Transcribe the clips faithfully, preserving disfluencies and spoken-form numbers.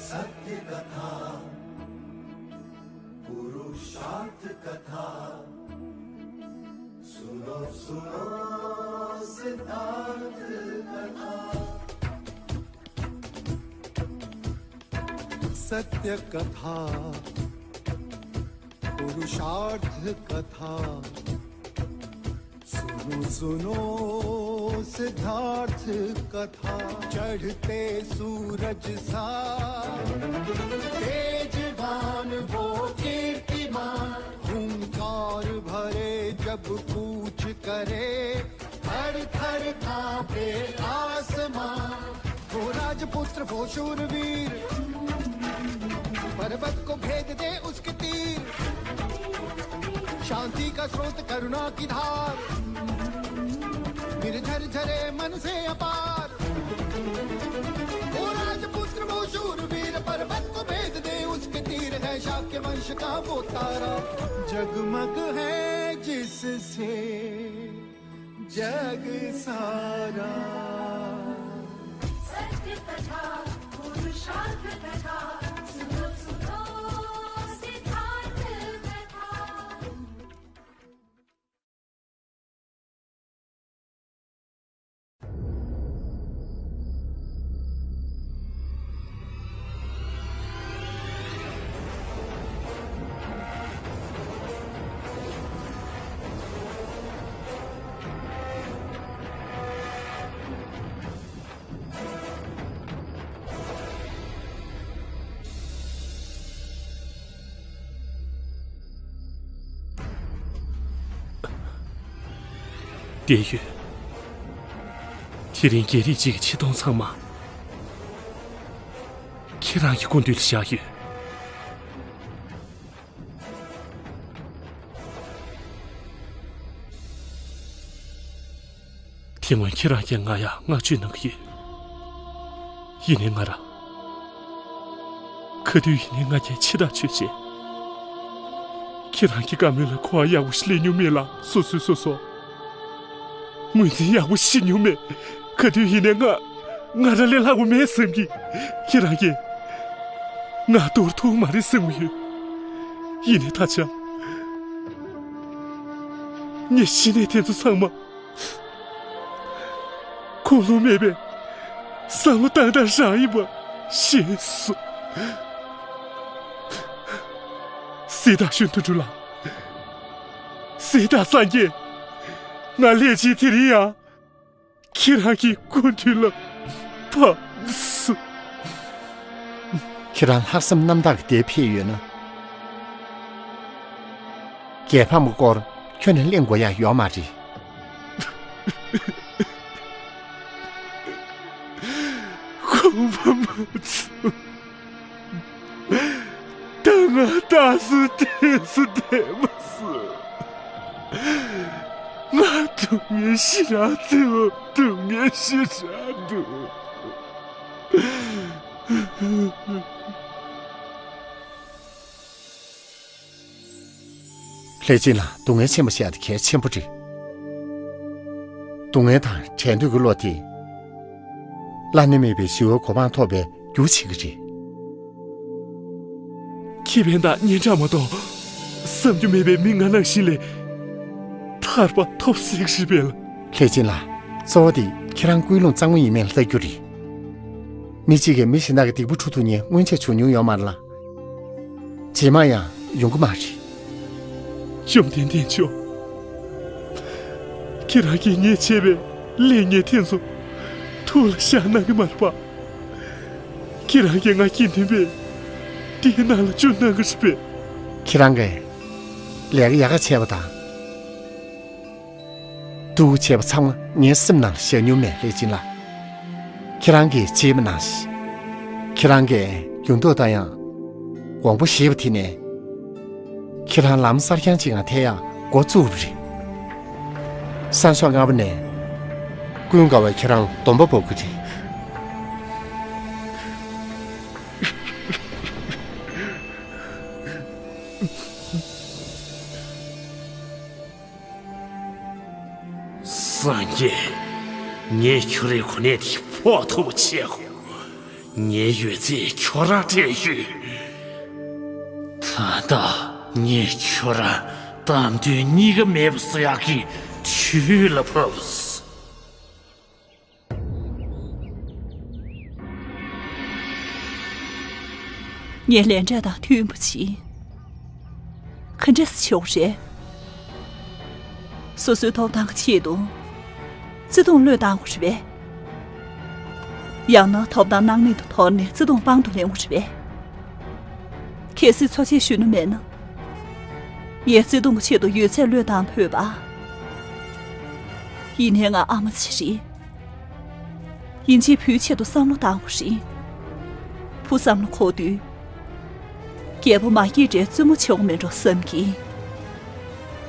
सत्य कथा, पुरुषार्थ कथा, सुनो सुनो सिद्धार्थ कथा। सत्य कथा, पुरुषार्थ कथा, सुनो सुनो सिद्धार्थ कथा। चढ़ते सूरज सा तेजवान वो कीर्तिमान, हुंकार भरे जब कूच करे, थर थर कांपे आसमां। वो राजपुत्र, वो शूरवीर, पर्वत को भेद दे उसके तीर। शांति का स्रोत, करुणा की धार, निर्झर झरे मन से अपार। वो राजपुत्र, वो शूरवीर, पर्वत को भेद दे उसके तीर। है शाक्य वंश का वो तारा, जगमग है जिससे जग सारा। सत्य कथा, पुरुषार्थ कथा, सुनो सुनो सिद्धार्थ कथा। བསྡད་ཡོད། དེ་རིང་རྒྱལ་རིགས་གཅིག་གི་ཆེ་མཐོང་ཚང་མ་ཁྱེད་རང་གི་སྐུ་མདུན་ལ་བཞག་ཡོད། དེ་སྔོན་ཁྱེད་རང་གིས་ང་ཡ་བསྔགས་བརྗོད་གནང་གི་ཡོད། ཡིན་ནའི་ང་ར། ག་དུས་ཡིན་ནའི་ང་རྒྱལ་ཆེ་དྲགས་བྱས་བྱས། ཁྱེད་རང་གི་བཀའ་མོལ་ལ་གོ་བ་ཡག་པོ་ཞིག་ལེན་མྱོང་མེད་ལ། སོ་སོས་སོ་སོ་ངོས་འཛིན་ཡག་པོ་ཞིག་བྱེད་མྱོང་མེད། ག་དུས་ཡིན་ནའི་ང་ང་ར་ལས་ལྷག་པ་མེད་བསམ་གི། ཁྱེད་རང་གིས་ང་འདོར་ཐུབ་མ་རེད་བསམ་གི་ཡོད། ཡིན་ནའི་ད་ཆ་ངས་ཤི་ནའི་དེ་ཚོ་ཚང་མ་ཁུངས་ལུང་མེད་པའི་བསམ་བློ་བཏང་སྟངས་རང་ཡིན་པ་ཤེས་སོང་། སྲིད་དང་གཞུང་དུ་འགྲོ་ལ། སྲིད་དང་སངས་རྒྱས། ང་སླེབས་རྗེས་དེ་རིང་ཡང་ཁྱེད་རང་གི་སྐུ་མདུན་ལ་ཕེབས་སོང་། ཁྱེད་རང་ལྷག་བསམ་རྣམ་དག་གིས་འདིར་ཕེབས་ཡོད་ན། རྒྱལ་ཕམ་གྱི་སྐོར་ཁྱོན་ནས་གླེང་དགོས་ཡ་ཡོད་མ་རེད། ཁོང་པ་མ་ཚོ། ད་ང་རྟགས་སུ་དེ་སུ་བསྡད་མ་སོང་། ང་སྡུག་བསྔལ་ཞེ་དྲག་འདུག་སྡུག་བསྔལ་ཞེ་དྲག་འདུག་ལྷས་སྦྱིན་ལགས། སྡུག་བསྔལ་ཆེན་པོ་བཤད་དེ་གལ་ཆེན་པོ་རེད། སྡུག་བསྔལ་དང་བྲལ་འདོད་ཀྱི་བློ་དེ། བླ་ན་མེད་པའི་ཞི་བའི་གོ་འཕང་ཐོབ་པའི་རྒྱུ་བྱེད་ཀྱི་རེད། ཁེ་ཕན་དང་སྙན་གྲགས་མ་གཏོགས། བསམ་རྒྱུ་མེད་པའི་མི་ང་ནང་བཞིན་ལས་ཐར་པ་ཐོབ་སྲིད་ཀྱི་རེད་པས། ལྷས་སྦྱིན་ལགས། གཙོ་བོ་དེ་ཁྱེད་རང་ཀུན་སློང་གཙང་མ་ཡིན་མིན་ལ་ལྟ་རྒྱུ་རེད། མི་གཅིག་གིས་མི་གཞན་དག་གི་སྡིག་པ་འཁྲུ་ཐུབ་མཁན་སྔོན་ཆད་བྱུང་མྱོང་ཡོད་མ་རེད་ལ། རྗེས་མ་ཡང་ཡོང་གི་མ་རེད། བཅོམ་ལྡན་འདས་མཆོག་ཁྱེད་རང་གིས་ངས་བྱས་པའི་ལས་ངན་དེ་ཚོ་ཐུགས་ལ་བཞག་གནང་གི་མ་རེད་པ། ཁྱེད་རང་གིས་ང་དགེ་འདུན་པའི་སྡེའི་ནང་ལ་བཅུག་གནང་གི་རེད་པས། ཁྱེད་རང་གིས་ལས་ཀ་ཡག་ག་བྱས་པ་དང་། སྡུག་བྱས་པ་ཚང་མ་ངའི་སེམས་ནང་ལ་བཞག་མྱོང་མེད། ལྷས་སྦྱིན་ལགས། ཁྱེད་རང་གིས་བྱས་པ་ནང་བཞིན། ཁྱེད་རང་གིས་ཡོང་ཐོག་དང་ཡང་དགོངས་པ་བཞེས་པ་དེ་ནས། ཁྱེད་རང་ལམ་གསར་རྐྱང་ཅིག་ངང་ཐེག་ཡག་འགོ་བཙུགས་པ་རེད། སང་ཞོགས་སྔ་པོ་ནས་ཀུན་དགའ་བོས་ཁྱེད་རང་སྡོམ་པ་འབོག་གི་རེད། སངས་རྒྱས། ངས་ཁྱོད་རའི་གོ་གནས་དེ་འཕྲོག་ཐུབ་པ་བྱེད་དགོས། ངའི་ཡོད་ཚད་ཁྱོད་རང་སྤྲད་ཡོད། ད་ལྟ་ངས་ཁྱོད་རང་གཏམ་དོན་གཉིས་ཀ་མེད་པ་བཟོ་ཡག་གི་དུས་ལ་བབས་སོང་། ངས་ལན་གྲངས་དང་མཐུན་པ་བྱེད། ག་འདྲས་སེ་བྱེད་དགོས་རེད། སོ་སོའི་ཐོབ་ཐང་གི་ཆེད་དུ་བརྩེ་དུང་བློས་བཏང་དགོས་རེད་པས། ཡང་ན་ཐོབ་ཐང་སྣང་མེད་དུ་དོར་ནས་བརྩེ་དུང་པང་དུ་ལེན་དགོས་རེད་པས། གལ་སྲིད་འཚོ་བྱེད་གཞོན་ནུ་མེད་ན། ངས་བརྩེ་དུང་གི་ཆེད་དུ་ཡོད་ཚད་བློས་བཏང་ཕོད་པ། ཡིན་ནའི་ང་ཨ་མ་ཅིག་རེད། ཡིན་གཅིག་བུའི་ཆེད་དུ་བསམ་བློ་བཏང་དགོས་རེད། བུ་བསམ་བློ་འཁོར་དུས། རྒྱལ་པོ་མ་སྐྱེས་དགྲའི་བཙུན་མོ་བྱེད་དགོས་མེད་འགྲོ་བསམ་གྱིས།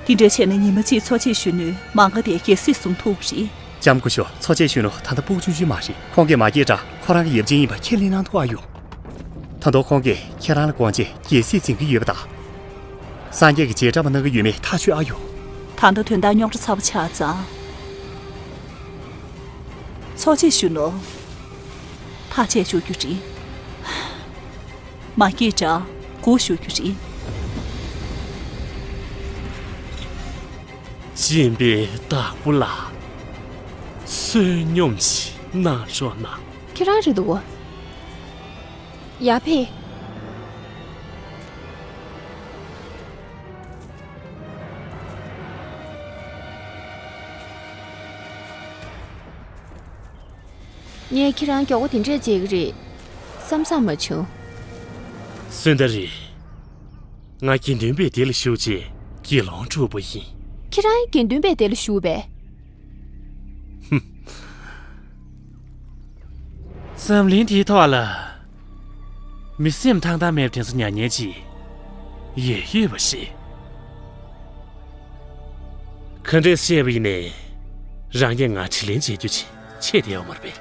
དེ་འདྲ་བྱས་ན་ཉི་མ་གཅིག་འཚོ་བྱེད་གཞོན་ནུའི་མ་མག་དེ་རྒྱལ་སྲིད་བཟུང་ཐུབ་རེད། ལྕམ་སྐུ་ཞབས། འཚོ་བྱེད་གཞོན་ནུ་ད་ལྟ་ཕྲུ་གུ་ཆུང་ཆུང་མ་རེད། ཁོང་གིས་མ་སྐྱེས་དགྲ་ཁོ་རང་གི་ཡབ་ཆེན་ཡིན་པ་ཁས་ལེན་གནང་ཐུབ་ཨ་ཡོང་། ད་དུང་ཁོང་གིས་ཁྱེད་རང་ལ་དགོངས་བྱས་རྒྱལ་སྲིད་འཛིན་གྱི་ཡོད་པ་དང་། སངས་རྒྱས་ཀྱི་རྗེས་འབྲང་པ་གནང་གི་ཡོད་མེད་ཐག་ཆོད་ཨ་ཡོང་། ད་ལྟ་དོན་དག་རྙོག་དྲ་ཚ་པོ་ཆགས་ཙང་། འཚོ་བྱེད་གཞོན་ནུ། ཐག་བཅད་ཞུ་རྒྱུ་རེད། མ་སྐྱེས་དགྲ་སྒུག་ཞུ་རྒྱུ་རེད། སྦྱིན་པའི་བདག་པོ་ལ་བསོད་སྙོམས་ཤིག་གནང་རོགས་གནང་། ཁྱེད་རང་རེད་འདུག་གོ། ཡ་ཕེ། ངས་ཁྱེད་རང་མགྱོགས་པོ་དེ་འདྲས་བྱེད་ཀྱི་རེད་བསམ་བསམ་མ་བྱུང་། སུན་དར་རི། ང་དགེ་འདུན་པའི་སྡེ་ལ་ཞུགས་རྗེས་དགེ་སློང་གྲུབ་པ་ཡིན། ཁྱེད་རང་དགེ་འདུན་པའི་སྡེ་ལ་ཞུགས་པས། འཛམ་གླིང་འདིའི་ཐོག་ལ། མི་སེམས་ཐང་ཐང་མེད་པ་དེ་ཚོ་ཉར་མཁན་ཅིག་ཡོད་ཡོད་པ་ཞིག་ག་འདྲས་བཤད་པ་ཡིན་ནའི། རང་གིས་ང་དྲིན་ལན་འཇལ་རྒྱུ་ཅིག་ཆད་བསྡད་ཡོད་མ་རེད་པས།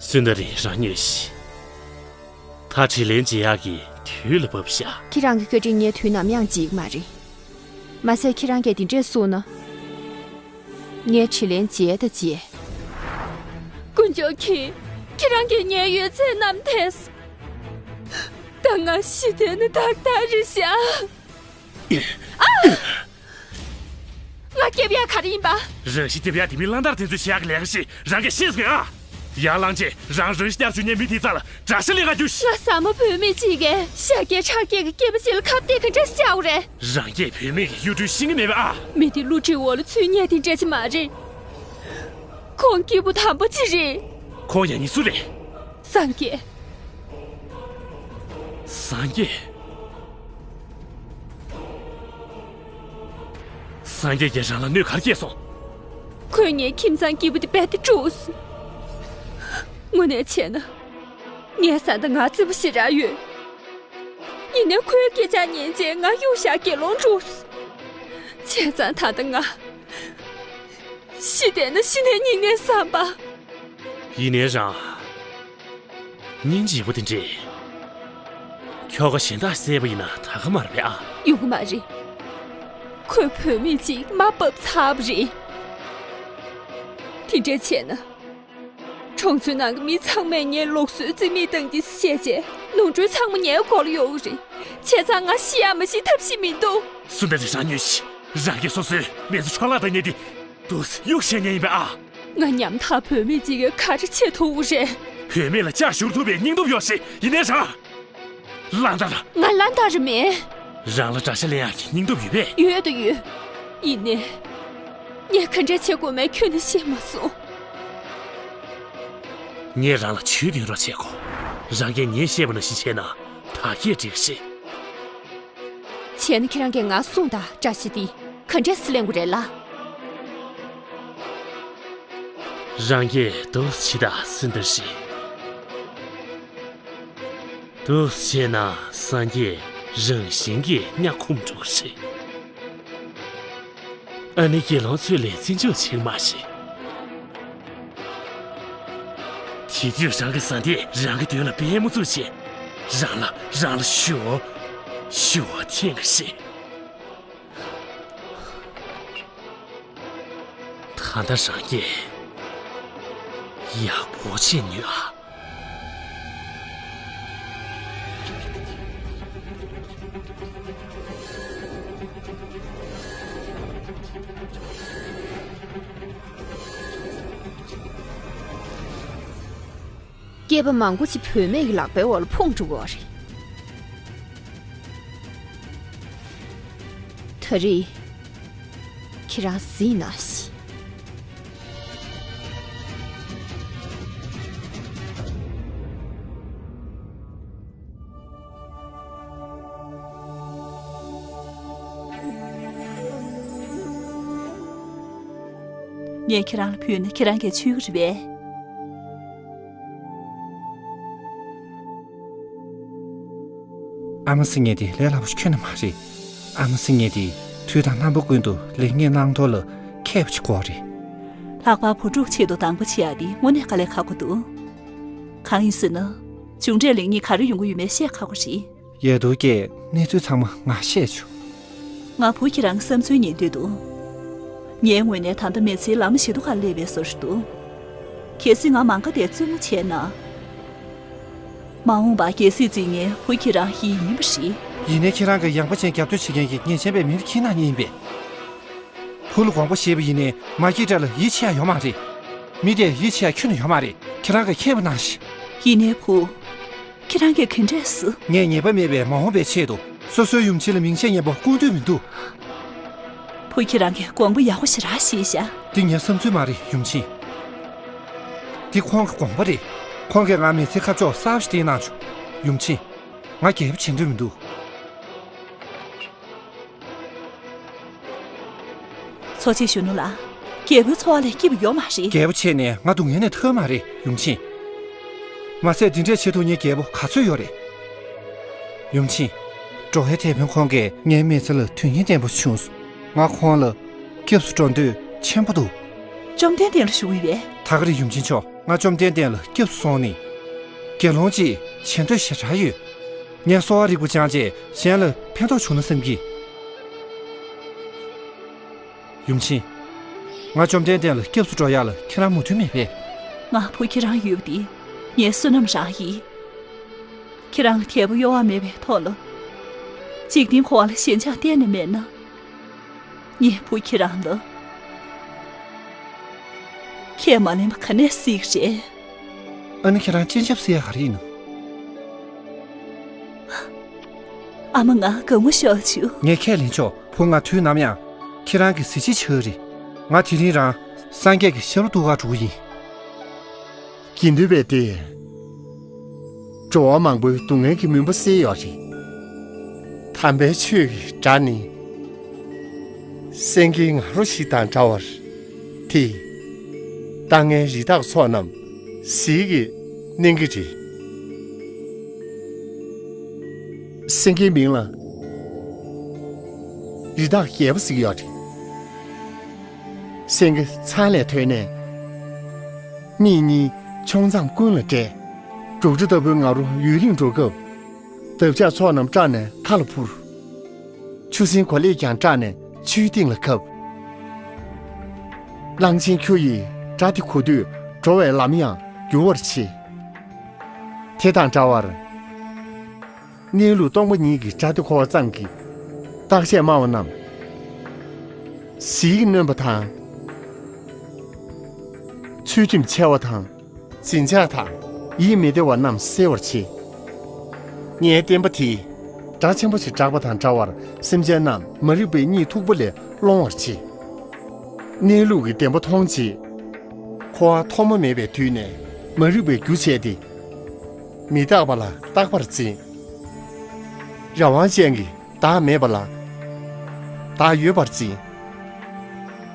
སུན་དར་རི། རང་མྱོས་ཤིག་ད་དྲིན་ལན་འཇལ་ཡག་གི་དུས་ལ་བབས་ཤག་ཁྱེད་རང་གི་བཀའ་དྲིན་ངས་དུས་ནམ་ཡང་བརྗེད་ཀྱི་མ་རེད། མ་ཟད་ཁྱེད་རང་གིས་དེ་འདྲས་གསུངས་ན། ངས་དྲིན་ལན་འཇལ་དང་འཇལ། དཀོན་མཆོག་གིས་ཁྱེད་རང་གིས་ངའི་ཡོད་ཚད་བསྣམས་ཐལ། ད་ང་ཤི་བསྡད་ན་ཏག་ཏག་རེད་ཤག་ཨ། ང་སྐྱོབ་ཡག་ག་རེ་ཡིན་པ། རང་ཤི་སྐྱོབ་ཡག་དེ་མི་གླང་དར་དེ་ཚོས་བྱེད་ཡག་གི་ལས་ཀ་ཞིག་རང་གིས་ཤེས་སོང་ཨ། ཡར་ལངས་རྗེས་རང་རང་ཤི་བསྐྱར་བཅོས་ཉན་མི་དེའི་རྩ་ལ་དགྲ་ཤ་ལེན་ག་རྒྱུ་ཞིག་ང་ཟ་མ་བུད་མེད་ཅིག་གིས་ཤ་རྒྱགས་ཁྲག་རྒྱགས་ཀྱི་སྐྱེས་པ་ཅིག་ལ་ཁ་གཏད་ག་འདྲས་བཅའ་དགོས་རེད། རང་སྐྱེས་བུད་མེད་ཀྱི་གཡུ་སྒྲོན་ཤེས་ཀྱི་མེད་པས་ཨ། མི་དེ་ཀླུ་བྲིས་འོག་ལ་ཚུད་མཁན་དེ་འདྲས་ཅིག་མ་རེད། ཁོང་སྐྱེས་བུ་དམ་པ་ཅིག་རེད། ཁོང་ཡང་ནི་སུ་རེད། སངས་རྒྱས། སངས་རྒྱས། སངས་རྒྱས་ཀྱིས་རང་ལ་གནོད་ག་རེ་སྐྱེལ་སོང་། ཁོས་ངའི་ཁྱིམ་ཚང་སྐྱིད་པོ་དེ་རྦད་དེ་དཀྲུགས་སོང་། དངོས་གནས་བྱས་ན། ངའི་བཟའ་ཟླ་ང་བརྩེ་པོ་ཞེ་དྲག་ཡོད། ཡིན་ནའི་ཁོའི་སྐད་ཆ་ཉན་རྗེས་ང་གཡུག་བཞག་དགེ་སློང་དཀྲུགས་སོང་། བྱས་ཙང་ད་ལྟ་ང་ཤི་བསྡད་ན་ཤི་ནའི་སྙིང་ནས་བསམ་པ། ཡིན་ནའི་རང་། སྙིང་རྗེ་པོ་དེ་འདྲས། ཁྱོ་ག་གཞན་དག་བསད་པ་ཡིན་ན་ད་ག་མ་རེད་པས་ཨ། ཡོང་གི་མ་རེད། ཁོས་བུད་མེད་ཅིག་རྨ་བབས་ཚར་བ་རེད། དེ་འདྲས་བྱས་ན། གྲོང་ཚོའི་ནང་གི་མི་ཚང་མས་ངའི་ལུགས་སྲོལ་རྩིས་མེད་བཏང་གི་བཤད་བྱས་ནོར་འཁྲུལ་ཚང་མ་ངའི་མགོ་ལ་ཡོང་གི་རེད། བྱས་ཙང་ང་ཤི་ཡག་མ་ཤི་ཐབས་ཤེས་མི་འདུག་སུ་འདྲ་རེད་རང་ཉོན་ཤིག་རང་གིས་སོ་སོའི་མི་ཚེ་འཕྲོ་བརླག་བཏང་མཁན་དེ། འདུག་སེ་གཡུག་བཞག་མཁན་ཡིན་པས་ཨ། ང་ཉམ་ཐག་བུད་མེད་ཅིག་གིས་ག་རེ་བྱེད་ཐུབ་རེད། བུད་མེད་ལ་ལྕགས་ཞུགས་ཐུབ་པའི་སྙིང་སྟོབས་ཡོད་ཞེས་ཡིན་ནའི་རང་། གླང་དར། ང་གླང་དར་མིན། རང་ལ་དགྲ་ཤ་ལེན་ཡག་གི་སྙིང་སྟོབས་ཡོད་པས། ཡོད་དང་ཡོད། ཡིན་ནའི། ངས་ག་འདྲས་བྱེད་དགོས་མིན་ཁྱོན་ནས་ཤེས་མ་སོང་། ངས་རང་ལ་ཇུས་འདོན་རོགས་བྱེད་དགོས། རང་གིས་ངས་བཤད་པ་ནང་བཞིན་བྱས་ན་ད་གས་འགྲིག་གི་རེད། བྱས་ན་ཁྱེད་རང་གིས་ང་གསུངས་དང་། དགྲ་ཤ་འདི་ག་འདྲས་སེ་ལེན་དགོས་རེད་ལ། རང་གིས་འདུག་སེ་བྱེད་དང་། སུན་དར་རི། འདུག་སེ་བྱས་ན་སངས་རྒྱས་རང་བཞིན་གྱིས་དམྱལ་ཁམས་འགྲོ་གི་རེད། ཨ་ནི་དགེ་སློང་ཚོས་ལས་རྩིས་འཇོག་བྱེད་མ་ཤེས། དེ་དུས་རང་གི་བཟའ་ཟླས་རང་གི་མདུན་ལ་པད་མོ་བཙུགས་བྱས། རང་ལ་རང་ལ་ཞུ་བ་ཞུ་བ་འཐེན་གི་རེད། ད་ལྟ་རང་གིས་ཡག་པོ་བྱས་ཉོན་ཨ། སྐྱེས་པ་མང་པོ་ཅིག་བུད་མེད་ཀྱི་ལག་པའི་འོག་ལ་ཕུང་འགྲོ་གི་རེད། ད་རེས་ཁྱེད་རང་གཟིགས་ན་ཤི། ངས་ཁྱེད་རང་ལ་ཕུལ་ན་ཁྱེད་རང་གིས་འཚོལ་གྱི་རེད་པས། ཨ་མ་ཟེར་མཁན་དེ་ལས་སླ་པོ་ཞིག་ཁྱོན་ནས་མ་རེད། ཨ་མ་ཟེར་མཁན་དེ་དུས་དང་རྣམ་པ་ཀུན་ཏུ་ལེགས་ཉེས་བླང་དོར་ལ་མཁས་པ་ཞིག་དགོས་རེད། ལྷག་པར་བུ་ཕྲུག་ཆེད་དུ་སྡང་པོ་བྱེད་ཡག་དེ་དངོས་གནས་དཀའ་ལས་ཁག་པོ་འདུག་གང་ཡིན་ཟེར་ན། མཇུག་འབྲས་ལེགས་ཉེས་ག་རེ་ཡོང་གི་ཡོད་མེད་བཤད་ཁག་པོ་རེད། ཡ་དུ་ཀྱེ། གནས་ཚུལ་ཚང་མ་ང་ཤེས་བྱུང་། ང་བུ་ཁྱེད་རང་བསམ་ཚུལ་ཉན་འདོད་འདུག་ངའི་ངོས་ནས་ད་ལྟ་མི་ཚེའི་ལམ་བཞི་མདོ་ཁར་སླེབས་པའི་བཟོ་ཞིག་འདུག་གལ་སྲིད་ང་མ་དགའ་དེ་བཙུན་མོ་བྱས་ན། མ་འོངས་པར་རྒྱལ་སྲིད་འཛིན་མཁན་བུ་ཁྱེད་རང་ཡིན་ཡིན་པ་རེད། ཡིན་ནའི་ཁྱེད་རང་གི་ཡངས་པ་ཅན་རྒྱབ་སྐྱོར་བྱེད་མཁན་གྱི་ཉེས་ཅན་པའི་མི་ཁྱེད་རང་ཉིད་ཡིན་པས། བུ་ལ་དགོངས་པ་བཞེས་པ་ཡིན་ནའི་མ་སྐྱེས་དགྲ་ལ་ཡིད་ཆེས་ཡག་ཡོད་མ་རེད། མི་དེར་ཡིད་ཆེས་ཡག་ཁྱོན་ནས་ཡོད་མ་རེད། ཁྱེད་རང་གིས་མཁྱེན་པ་ནང་བཞིན། ཡིན་ནའི་བུ། ཁྱེད་རང་གིས་ག་འདྲས་སུ། ངས་ཉེས་པ་མེད་པའི་མ་འོངས་པའི་ཆེད་དུ་སོ་སོའི་ཡུམ་ཆེན་ལ་མིང་ཆད་ཉེས་པ་བཀོང་འདོད་མི་འདུག་བུ་ཁྱེད་རང་གིས་དགོངས་པ་ཡག་པོ་ཞེ་དྲག་བཞེས་ཤག་འདི་ངའི་བསམ་ཚུལ་མ་རེད་ཡུམ་ཆེན། འདི་ཁོང་གི་དགོངས་པ་རེད། ཁོང་གིས་ང་མི་ཚེའི་ཁ་ཕྱོགས་གསར་པ་ཞིག་བསྟན་གནང་བྱུང་། ཡུམ་ཆེན། ང་རྒྱལ་པོ་བྱེད་འདོད་མི་འདུག་འཚོ་བྱེད་གཞོན་ནུ་ལགས། རྒྱལ་པོའི་འཚོ་བ་ལས་སྐྱིད་པ་ཡོད་མ་རེད། རྒྱལ་པོ་བྱས་ནས་ང་སྡུག་བསྔལ་ནས་ཐར་མ་རེད་ཡུམ་ཆེན། མ་ཟད་འདི་འདྲས་བྱེད་ཐུབ་མཁན་རྒྱལ་པོ་ག་ཚོད་ཡོད་རེད། ཡུམ་ཆེན། འགྲོ་བའི་དེད་དཔོན་ཁོང་གིས་ངའི་མི་ཚེ་ལ་དོན་སྙིང་ལྡན་པོ་བྱུང་སོང་། ང་ཁོང་ལ་སྐྱབས་སུ་འགྲོ་འདོད་ཆེན་པོ་འདུག་བཅོམ་ལྡན་འདས་ལ་ཞུ་གི་ཡོད་པས། ད་ག་རེད་ཡུམ་ཆེན་མཆོག་ང་བཅོམ་ལྡན་འདས་ལ་སྐྱབས་སུ་སོང་ནས། དགེ་སློང་ཅིག་བྱེད་འདོད་ཞེ་དྲག་ཡོད། ངས་གསོ་བ་རིག་པ་སྦྱངས་རྗེས་གཞན་ལ་ཕན་ཐོགས་བྱུང་ན་བསམ་གྱི། ཡུམ་ཆེན། ང་བཅོམ་ལྡན་འདས་ལ་སྐྱབས་སུ་འགྲོ་ཡག་ལ་ཁྱེད་རང་མོས་མཐུན་མེད་པས། ང་བུ་ཁྱེད་རང་ཡོད་པ་འདི་ངའི་བསོད་ནམས་རང་ཡིན། ཁྱེད་རང་ལ་རྒྱལ་པོ་གཡོ་བ་མེད་པའི་ཐོག་ལ། འཇིག་རྟེན་འཁོར་བ་ལ་ཞེན་ཆགས་གཏན་ནས་མེད་ན། ངས་བུ་ཁྱེད་རང་ལ་ཁས་མ་ལེན་པ་ག་ནས་སྲིད་ཀྱི་རེད། ཨ་ནི་ཁྱེད་རང་སྤྱན་ཆབ་བསིལ་ཡག་ག་རེ་ཡིན་ནམ། ཨ་མ་ང་དགའ་མོ་ཤོར་བྱུང་། ངས་ཁས་ལེན་ཆོག་བུ་ང་དུས་ནམ་ཡང་ཁྱེད་རང་གི་གཟི་བརྗིད་ཆགས་རེད། ང་དེ་རིང་རང་སངས་རྒྱས་ཀྱི་ཞབས་ལ་གཏུག་གར་འགྲོ་གི་ཡིན། དགེ་འདུན་པས་ཏེ། འགྲོ་བ་མང་པོའི་སྡུག་བསྔལ་གྱི་མུན་པ་སེལ་ཡོད་རེད། དམ་པའི་ཆོས་ཀྱི་སྒྲ་ནི། སེང་གེའི་ང་རོ་ཞིག་དང་འདྲ་བར། དེས་ལྟ་ངན་རི་དྭགས་ཚོགས་རྣམས་ཟིལ་གྱིས་མནན་གྱི་རེད། སེང་གེའི་མིང་ལ་རི་དྭགས་རྒྱལ་པོ་ཟེར་གྱི་ཡོད་རེད། སེང་གེ་ཚང་ལས་ཐོན་ནས། གཉིས་གཉིས་མཆོང་མཚམས་ཀུན་ལ་བསྒྲད། འབྲུག་སྒྲ་ལྟ་བུའི་ང་རོ་ཡུན་རིང་འགྲོ་སྐབས། འདབ་ཆགས་ཚོགས་རྣམས་སྐྲག་ནས་མཐའ་ལ་འཕུར། ཆུ་སྲིན་གོ་ལེགས་ཀྱང་སྐྲག་ནས་ཆུའི་སྟེང་ལ་བཀབ། གླང་ཆེན་ཁྱུ་ཡིས་སྒྲ་དེ་གོ་དུས་འགྲོ་བའི་ལམ་ཡང་འགྱུར་བར་བྱེད། དེ་དང་འདྲ་བར། གནས་ལུགས་སྟོང་པ་ཉིད་ཀྱི་སྒྲ་དེ་གོ་བ་ཙམ་གྱིས་བརྟག་དཔྱད་སྨྲ་བ་རྣམས་ཟིལ་གྱིས་གནོན་པ་དང་། ཚུལ་ཁྲིམས་འཆལ་བ་དང་། འཛིན་ཆགས་དང་ཡིད་མི་བདེ་བ་རྣམས་སེལ་བར་བྱེད། ངའི་བསྟན་པ་དེས་སྒྲ་ཆེན་པོ་ཞིག་བསྒྲགས་པ་དང་འདྲ་བར་སེམས་ཅན་རྣམས་མ་རིག་པའི་གཉིད་མཐུག་པོ་ལས་སློང་བར་བྱེད། གནས་ལུགས་ཀྱི་བདེན་པ་མཐོང་རྗེས། འཁོར་བ་ཐོག་མ་མེད་པའི་དུས་ནས་མ་རིག་པའི་རྒྱུ་བྱས་ཏེ། མི་རྟག་པ་ལ་རྟག་པར་འཛིན། རང་དབང་ཅན་གྱི་བདག་མེད་པ་ལ་བདག་ཡོད་པར་འཛིན།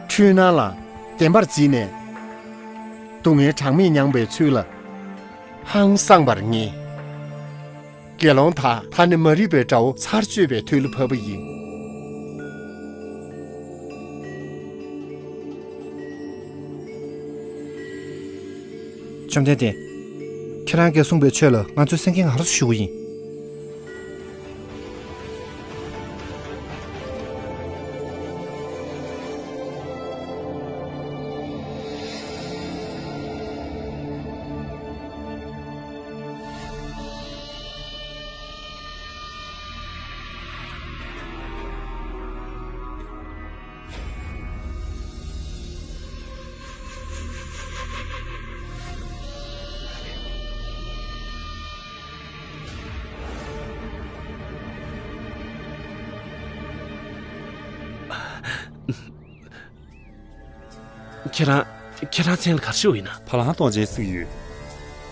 འཁྲུལ་སྣང་ལ་བདེན་པར་འཛིན་ནས། སྡུག་བསྔལ་གྲངས་མེད་མྱངས་པའི་ཚུལ་ལ་ཧང་སངས་པར་ངེས། དགེ་སློང་དག་ད་ནི་མ་རིག་པའི་དགྲ་བོ་ཚར་གཅོད་པའི་དུས་ལ་བབ་པ་ཡིན། བཅོམ་ལྡན་འདས། ཁྱེད་རང་གིས་གསུངས་པའི་ཆོས་ལ་ང་ཚོས་སེང་གེ་ང་རོ་ཞུ་གི་ཡིན། ཁྱེད་རང་ཁྱེད་རང་མཚན་ལ་ག་རེ་ཞུ་ཡིན་ན། བ་ལང་གཏོང་ཅན་ཟིག་ཡོད།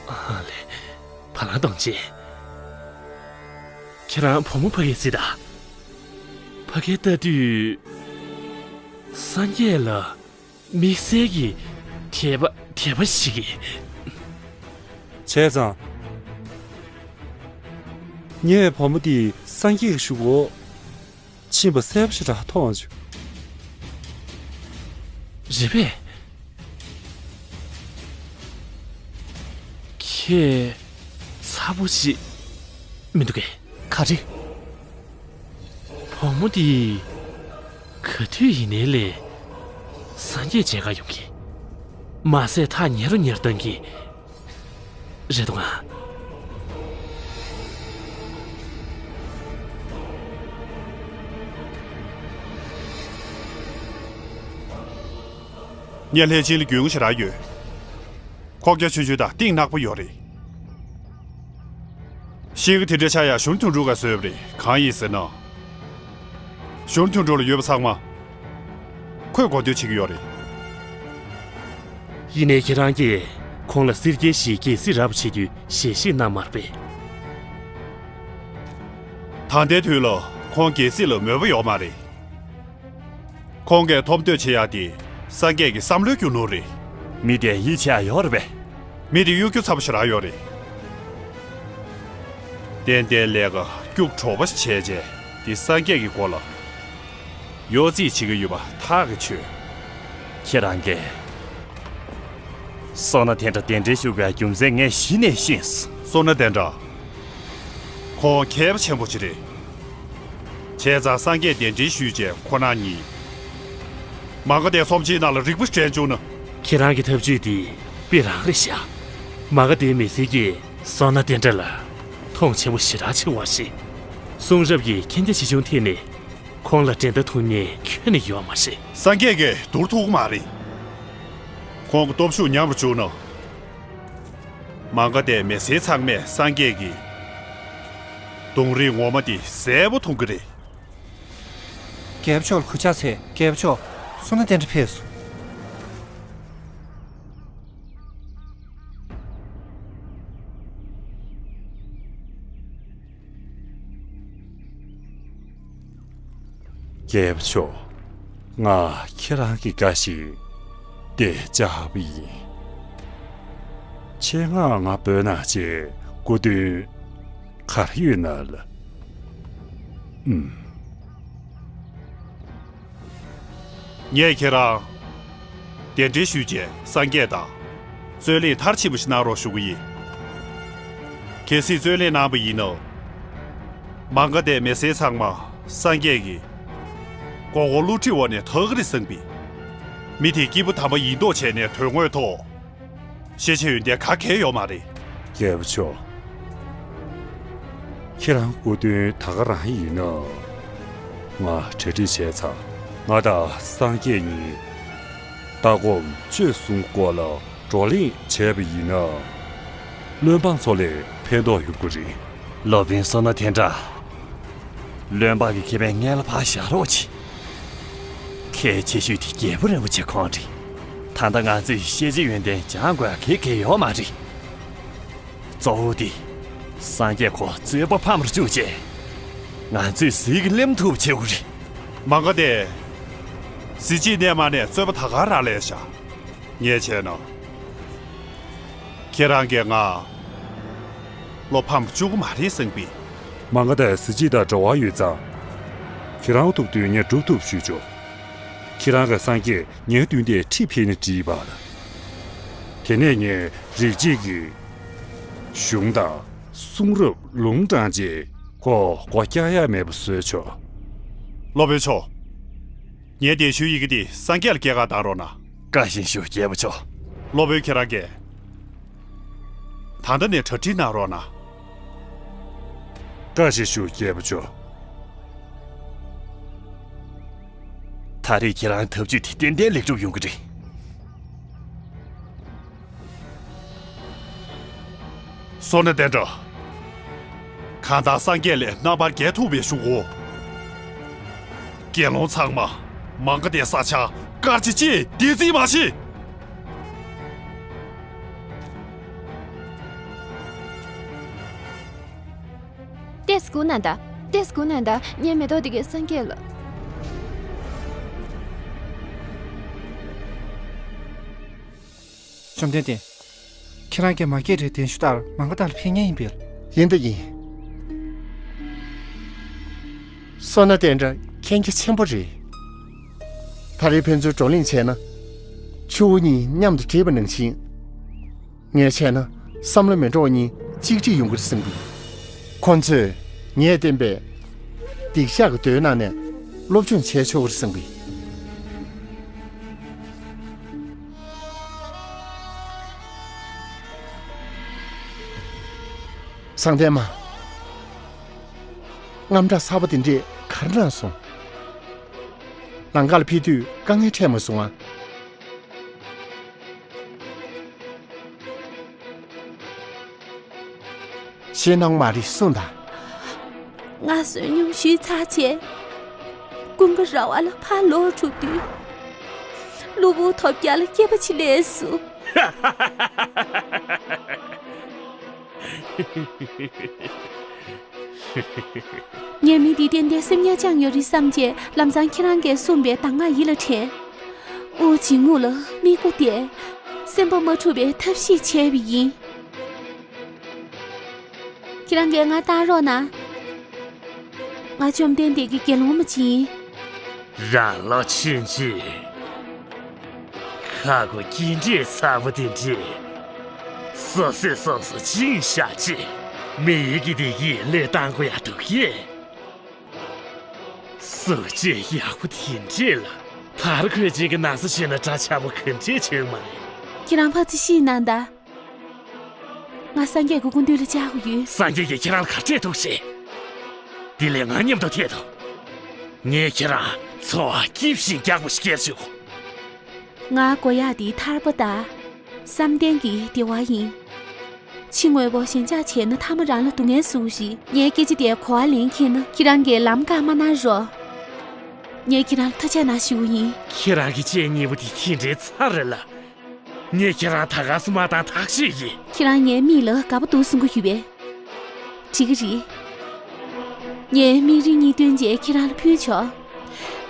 ཨ་ལེ། བ་ལང་གཏོང་ཅན། ཁྱེད་རང་བུ་མོ་ཕ་གིར་གཟིགས་དང་། ཕ་གིར་ལྟ་དུས། སངས་རྒྱས་ལ་དམིགས་བསལ་གྱི་དད་པ་དད་པ་ཞིག་གིས། བྱས་ཙང་། ངས་བུ་མོ་འདི་སངས་རྒྱས་ཀྱི་གཞུག་གུ་ཕྱིན་པ་གསལ་པོ་ཞེ་དྲག་མཐོང་བྱུང་། རེད་པས། ཁྱེད་ཚ་པོ་ཞིག་མི་འདུག་གས། ག་རེ། བུ་མོ་འདི་ག་དུས་ཡིན་ནའི་ལས་སངས་རྒྱས་མཇལ་ག་ཡོང་གི། མ་ཟད་ཐག་ཉེ་རུ་ཉེ་རུ་གཏོང་གི་རེད་འདུག་ཨ། ངས་ལྷས་བྱིན་ལ་རྒྱུས་མངའ་ཞེ་དྲག་ཡོད། ཁོག་རྒྱ་ཆུང་ཆུང་དང་གཏིང་ནག་པོ་ཡོད་རེད། གཤིས་ཀ་དེ་འདྲ་ཆགས་ཡག་གཞུང་དོན་གྲུབ་ག་བཟོས་པ་རེད། གང་ཡིན་ཟེར་ན། གཞུང་དོན་གྲུབ་ལ་ཡོད་པ་ཚང་མ་ཁོས་གོ་ཐོས་བྱེད་ཀྱི་ཡོད་རེད། ཡིན་ནའི་ཁྱེད་རང་གིས་ཁོང་ལ་སེར་སྐྱའི་ཞིག་རྒྱལ་སྲིད་རབ་བྱེད་རྒྱུའི་ཞལ་བཞེས་གནང་མ་རེད་པས། ད་ལྟའི་དུས་ལ་ཁོང་རྒྱལ་སྲིད་ལ་མོས་པ་ཡོད་མ་རེད། ཁོང་གིས་ཐོབ་འདོད་བྱེད་ཡག་དེ་སངས་རྒྱས་ཀྱི་བསམ་བློའི་རྒྱུ་ནོར་རེད། མི་དེ་ཡིད་ཆེས་ཡག་ཡོད་རེད་པས། མི་དེ་གཡོ་སྒྱུ་ཚ་པོ་ཞེ་དྲག་ཡོད་རེད། ཏན་ཏན་ལས་ཀ་སྐྱུག་བྲོ་བ་ཞིག་བྱས་རྗེས་དེ་སངས་རྒྱས་ཀྱི་མགོ་ལ་གཡོ་རྩིས་བྱེད་ཀྱི་ཡོད་པ་ཐག་གིས་ཆོད། ཁྱེད་རང་གིས་སོ་ན་དེ་འདྲ་གདན་འདྲེན་ཞུ་དགོས་རྒྱུ་མཚན་ངས་གཞི་ནས་ཤེས་སོང་། སོ་ན་དེ་འདྲ། ཁོང་མཁས་པ་ཆེན་པོ་ཅིག་རེད། བྱས་ཙང་སངས་རྒྱས་གདན་འདྲེན་ཞུས་རྗེས་ཁོ་ན་ཉིད་མ་ག་དྷའི་ཚོམས་ཆེན་ནང་ལ་རིག་པ་དྲན་བཅུག་ན། ཁྱེད་རང་གི་ཐབས་ཇུས་འདི་དཔེ་རང་རེད་ཤག་མ་ག་དྷའི་མི་སེར་གྱིས་སོ་ན་དེ་འདྲ་ལ་མཐོང་ཆེན་པོ་ཞེ་དྲག་ཆེ་བ་ཞིག་གསུང་རབ་ཀྱི་མཁྱེན་རྒྱ་ཆེ་ཆུང་ཐད་ནས་ཁོང་ལ་འགྲན་ཟླ་ཐུབ་མཁན་ཁྱོན་ནས་ཡོད་མ་རེད། སངས་རྒྱས་ཀྱིས་བསྡུར་ཐུབ་ཀྱི་མ་རེད། ཁོང་གི་སྟོབས་ཤུགས་ཉམས་རུ་བཅུག་ན། མ་ག་དྷའི་མི་སེར་ཚང་མས་སངས་རྒྱས་ཀྱི་གདོང་རིས་ངོ་མ་དེ་གསལ་པོ་མཐོང་གི་རེད། རྒྱལ་པོ་མཆོག་ལ་གུས་ཕྱག་འཚལ། རྒྱལ་པོ་མཆོག་སོ་ན་དེ་འདྲ་ཕེབས་སོང་། རྒྱལ་པོ་མཆོག་ང་ཁྱེད་རང་གི་བཀའ་བཞིན་དེ་བཅར་བ་ཡིན། ཆེད་མངགས་ང་བོད་ནང་ཆེད་སྐུ་མདུན་ག་རེ་ཡོད་ན་ལ། ཨུམ། ངས་ཁྱེད་རང་གདན་འདྲེན་ཞུས་རྗེས་སངས་རྒྱས་དང་རྩོད་གླེང་མཐར་ཕྱིན་པ་ཞིག་གནང་རོགས་ཞུ་གི་ཡིན། གལ་སྲིད་རྩོད་གླེང་གནང་པ་ཡིན་ན། མ་ག་དྷའི་མི་སེར་ཚང་མ་སངས་རྒྱས་ཀྱི་མགོ་སྐོར་བསླུ་བྲིད་འོག་ནས་ཐར་གི་རེད་བསམ་པས། མི་དེ་སྐྱེས་བུ་དམ་པ་ཡིན་མདོག་བྱས་ནས་དོན་དངོས་ཐོག་ཤེས་བྱ་ཡོན་ཏན་ག་གེ་ཡོད་མ་རེད། རྒྱལ་པོ་མཆོག་ཁྱེད་རང་སྐུ་མདུན་ད་ག་རང་ཡིན་ན། ང་གྲ་སྒྲིག་བྱས་ཚར། ང་དང་སངས་རྒྱས་གཉིས་ལྟ་སྒོམ་སྤྱོད་གསུམ་སྐོར་ལ་བགྲོ་གླེང་བྱས་པ་ཡིན་ན། བློན་འབངས་ཚོ་ལ་ཕན་ཐོགས་ཡོང་གི་རེད། སློབ་དཔོན་བསོད་ནམས་དེ་འདྲ། བློན་འབངས་ཀྱི་ཁེ་ཕན་སྔོན་ལ་ཕར་བཞག་རོགས་གྱིས། གལ་ཆེ་ཤོས་དེ་རྒྱལ་པོ་རིན་པོ་ཆེ་ཁོང་རེད། ད་ལྟ་ང་ཚོས་ཤེས་བྱ་ཡོན་ཏན་སྦྱང་དགོས་ག་གེ་ཡོད་མ་རེད། གཙོ་བོ་དེ་སངས་རྒྱས་ཁོ་རྩོད་པ་ཕམ་རུ་བཅུག་བྱས། ང་ཚོས་ཟིལ་གྱིས་ལེམ་ཐུབ་བྱེད་དགོས་རེད། མ་ག་དྷའི་གཟི་བརྗིད་གནས་མ་གནས་རྩོད་པ་ད་ག་རང་ལས་བཞག་ངས་བྱས་ན། ཁྱེད་རང་གིས་ང་བློ་ཕམ་བཅུག་གི་མ་རེད་བསམ་པས། མ་ག་དྷའི་གཟི་བརྗིད་དང་འབྲེལ་བ་ཡོད་ཙང་། ཁྱེད་རང་ཐུབ་དོན་ངས་སྒྲུབ་ཐུབ་ཞུས་ཆོག་ཁྱེད་རང་གི་སངས་རྒྱས་ངའི་མདུན་དེར་ཁྲིད་ཕེབས་ན་འགྲིག་པ་ལ། དེ་ནས་ངས་རིགས་གཅིག་གི་གཞུང་དང་གསུང་རབ་ལུང་དྲངས་རྗེས་ཁོ་སྒོ་བཀྱག་ཡ་མེད་པ་བཟོས་ཆོག་སློབ་དཔོན་མཆོག་ངའི་གདན་ཞུའི་ཡི་གེ་འདི་སངས་རྒྱས་ལ་སྐྱེལ་ག་བཏང་རོགས་གནང་། བཀའ་བཞིན་ཞུ། རྒྱལ་པོ་མཆོག་སློབ་དཔོན་ཁྱེད་རང་གིས་ད་ལྟ་ནས་གྲ་སྒྲིག་གནང་རོགས་གནང་། བཀའ་བཞིན་ཞུ། རྒྱལ་པོ་མཆོག་ད་རེས་ཁྱེད་རང་ཐབས་ཇུས་དེ་ཏན་ཏན་ལེགས་གྲུབ་ཡོང་གི་རེད། སོ་ན་དེ་འདྲ། གང་ལྟར་སངས་རྒྱས་ལས་རྣམ་པར་རྒྱལ་ཐུབ་པའི་གཞུག་གུ། དགེ་སློང་ཚང་མ་མ་ག་དྷའི་ས་ཆར་སྐར་ཆ་གཅིག་བདེ་རྩིས་མ་བྱེད། སྒུག་གནང་དང་། ཏོག་ཙམ་སྒུག་གནང་དང་། ངས་མེ་ཏོག་དེ་གའི་སངས་རྒྱས་ལ། བཅོམ་ལྡན་འདས། ཁྱེད་རང་གིས་མ་སྐད་རེད་གདན་ཞུ་ལྟར་མ་འགའ་ཏང་ལ་ཕེབས་མཁན་ཡིན་པས། ཡིན་ད་ཡིན། སོ་ན་དེ་འདྲ་མཁྱེན་རྒྱ་ཆེན་པོ་རེད། ད་རེས་ཕན་ཚུན་བགྲོ་གླེང་བྱས་ན། ཆུ་བོ་གཉིས་མཉམ་དུ་འདྲེས་པ་ནང་བཞིན། ངས་བྱས་ན་བསམ་བློ་མི་འགྲོ་བ་གཉིས་གཅིག་སྒྲིལ་ཡོང་གི་རེད་བསམ་གི། ཁོ་ཚོས་ངས་བསྟན་པའི་སྡིག་བཤགས་ཀྱི་མདོའི་ནང་ནས་སློབ་སྦྱོང་བྱས་ཆོག་གི་རེད་བསམ་གི། སངས་བསྟན་མ། དངངས་སྐྲག་ཚ་པོ་དེ་འདྲས་ག་རེ་གནང་སོང་། ལམ་ཁ་ལ་ཕེབས་དུས་དཀའ་ངལ་འཕྲད་མ་སོང་ང་། ཞེད་སྣང་མ་རེད་གསུངས་དང་། ང་བསོད་སྙོམས་ཞུས་ཚར་རྗེས། ཀུན་དགའ་ར་བ་ལ་ཕར་ལོག་འགྲོ་དུས། གློ་བུར་ཐོལ་རྒྱག་ལ་སྐྱེས་པ་ཅིག་སླེབས་སོང་། ངས་མི་འདི་ཏན་ཏན་སེམས་ཉར་བཅངས་ཡོད་རེད་བསམ་རྗེས། ལམ་སང་ཁྱེད་རང་གིས་གསུངས་པའི་གདམས་ངག་ཡིད་ལ་དྲན། དབུགས་འབྱིན་རྔུབ་ལ་དམིགས་པ་གཏད། སེམས་པ་མ་འཁྲུགས་པའི་ཐབས་ཤེས་བྱས་པ་ཡིན། ཁྱེད་རང་གིས་ང་བལྟ་རོགས་གནང་། ང་བཅོམ་ལྡན་འདས་ཀྱི་དགེ་སློང་མ་ཅིག་ཡིན། རང་ལོ་ཆུང་ཆུང་། ཁ་གོ་སྐྱེ་འདྲེ་ཚ་པོ་དེ་འདྲས། སོ་སོས་སོ་སོ་བཅིངས་བཞག་ཅིག། མི་ཡུལ་གྱི་བདེ་སྐྱིད་བློས་བཏང་དགོས་ཡ་འདུག་གས། གཟུགས་བྱད་ཡག་པོ་དེ་འདྲས་ལ། དར་གོས་ཅན་གྱི་ན་བཟའ་བྱས་ན་འདྲ་ཆགས་པོ་ག་འདྲས་བྱུང་མ་རེད། ཁྱེད་རང་ཕར་ཚུར་ཤེས་གནང་དང་། ང་སངས་རྒྱས་ཀྱི་སྐུ་མདུན་ལ་བཅར་དགོས་ཡོད། སངས་རྒྱས་ཀྱིས་ཁྱེད་རང་ལ་ག་འདྲས་འདུག་ཟེར། དེ་ལས་ང་མཉམ་དུ་ཐད་དོ། ངས་ཁྱེད་རང་འཚོ་བ་སྐྱིད་ཞིང་རྒྱགས་པོ་ཞིག་སྐྱེལ་ཆོག། ང་དགོས་ཡག་དེ་ཐར་པ་དང་། བསམ་གཏན་གྱི་བདེ་བ་ཡིན། ཕྱི་དངོས་པོ་ཞེན་ཆགས་བྱས་ན་མཐའ་མ་རང་ལ་སྡུག་བསྔལ་བཟོ་གི་རེད། ངའི་སྐད་ཆ་དེ་གོ་བ་ལེན་མཁྱེན་ན་ཁྱེད་རང་གིས་ལམ་བཀག་མ་གནང་རོགས། ངས་ཁྱེད་རང་ལ་ཐུགས་རྗེ་གནང་ཞུ་གི་ཡིན། ཁྱེད་རང་གི་སྤྱན་གཉིས་པོ་དེ་དེ་འདྲའི་ཚ་རེད་ལ། ངས་ཁྱེད་རང་ད་ག་སེ་མ་བཏང་ཐག་ཆོད་ཡིན། ཁྱེད་རང་ངའི་མིག་ལ་དགའ་པོ་འདུག་གསུང་གི་ཡོད་པས། འགྲིག་གི་རེད། ངས་མིག་རིལ་གཉིས་བཏོན་རྗེས་ཁྱེད་རང་ལ་ཕུལ་ཆོག།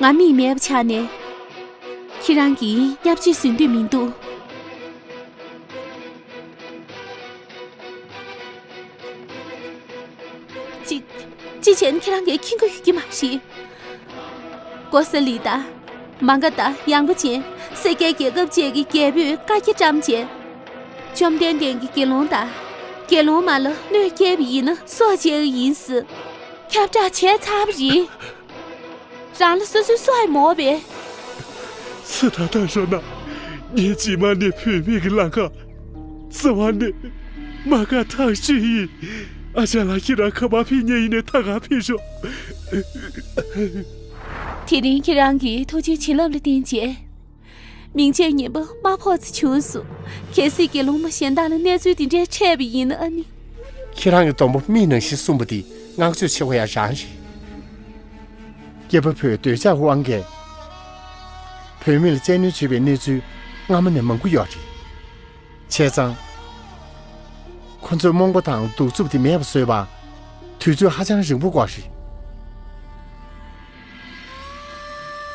ང་མིག་མེད་པ་ཆགས་ནས། ཁྱེད་རང་གིས་བརྙས་བཅོས་བཟོ་འདོད་མི་འདུག། ཅི། ཅི་བྱས་ན་ཁྱེད་རང་གིས་མཁྱེན་གྱི་ཡོད་ཀྱི་མ་རེད། ཀོ་ས་ལི་དང་། མ་ག་དང་། ཡངས་པ་ཅན། སེར་སྐྱའི་རྒྱལ་ཁབ་བཅས་ཀྱི་རྒྱལ་པོས་བཀའ་རྒྱ་བཀྲམ་བྱས། བཅོམ་ལྡན་འདས་ཀྱི་དགེ་སློང་དང་། དགེ་སློང་མ་ལ་གནོད་སྐྱེལ་བ་ཡིན་ན་སྲོག་བཅད་ཀྱི་ཡིན་ཟེར། ཁྱབ་བསྒྲགས་བྱས་ཚར་བ་རེད། རང་ལ་སོ་སོའི་སྲོག་ཡང་མོ་བས། ཚེ་ད་ལྟ་ཞོག་ན། ངས་རྗེས་མ་ནས་བུད་མེད་ཀྱི་ལམ་ཁ། རྩ་བ་ནས་མ་དགའ་ཐག་ཆོད་ཡིན། ཨ་ཅག་ལགས། ཁྱེད་རང་ག་པར་ཕེབས་མཁན་ཡིན་ནའི་ད་ག་ཕེབས་ཤོག། དེ་རིང་ཁྱེད་རང་གིས་ཐུགས་རྗེ་བྱིན་རླབས་ལ་བརྟེན་བྱས། མིང་ཆད་ངན་པ་དམའ་ཕོག་ཙམ་བྱུང་སོང་། གལ་སྲིད་དགེ་སློང་མ་གཞན་དག་ལ་གནས་ཚུལ་འདི་འདྲའི་འཕྲད་པ་ཡིན་ན་ཨ་ནི། ཁྱེད་རང་གི་སྡོང་པོ་མིག་ནང་བཞིན་གསུངས་པ་འདི་བསྔགས་བརྗོད་ཆེ་བ་ཡང་རང་རེད། སྐྱེས་པ་ཕོའི་འདོད་ཆགས་དབང་གིས། བུད་མེད་ལ་བཙན་གནོན་བྱེད་པའི་གནས་ཚུལ་སྔ་མོ་ནས་མང་པོ་ཡོད་རེད། བྱས་ཙང་། ཁོ་ཚོའི་རྨོངས་པ་དང་གདུག་རྩུབ་དེ་མེད་པ་བཟོས་པར། དུས་ཚོད་ཧ་ཅང་རིང་པོ་འགོར་རེད།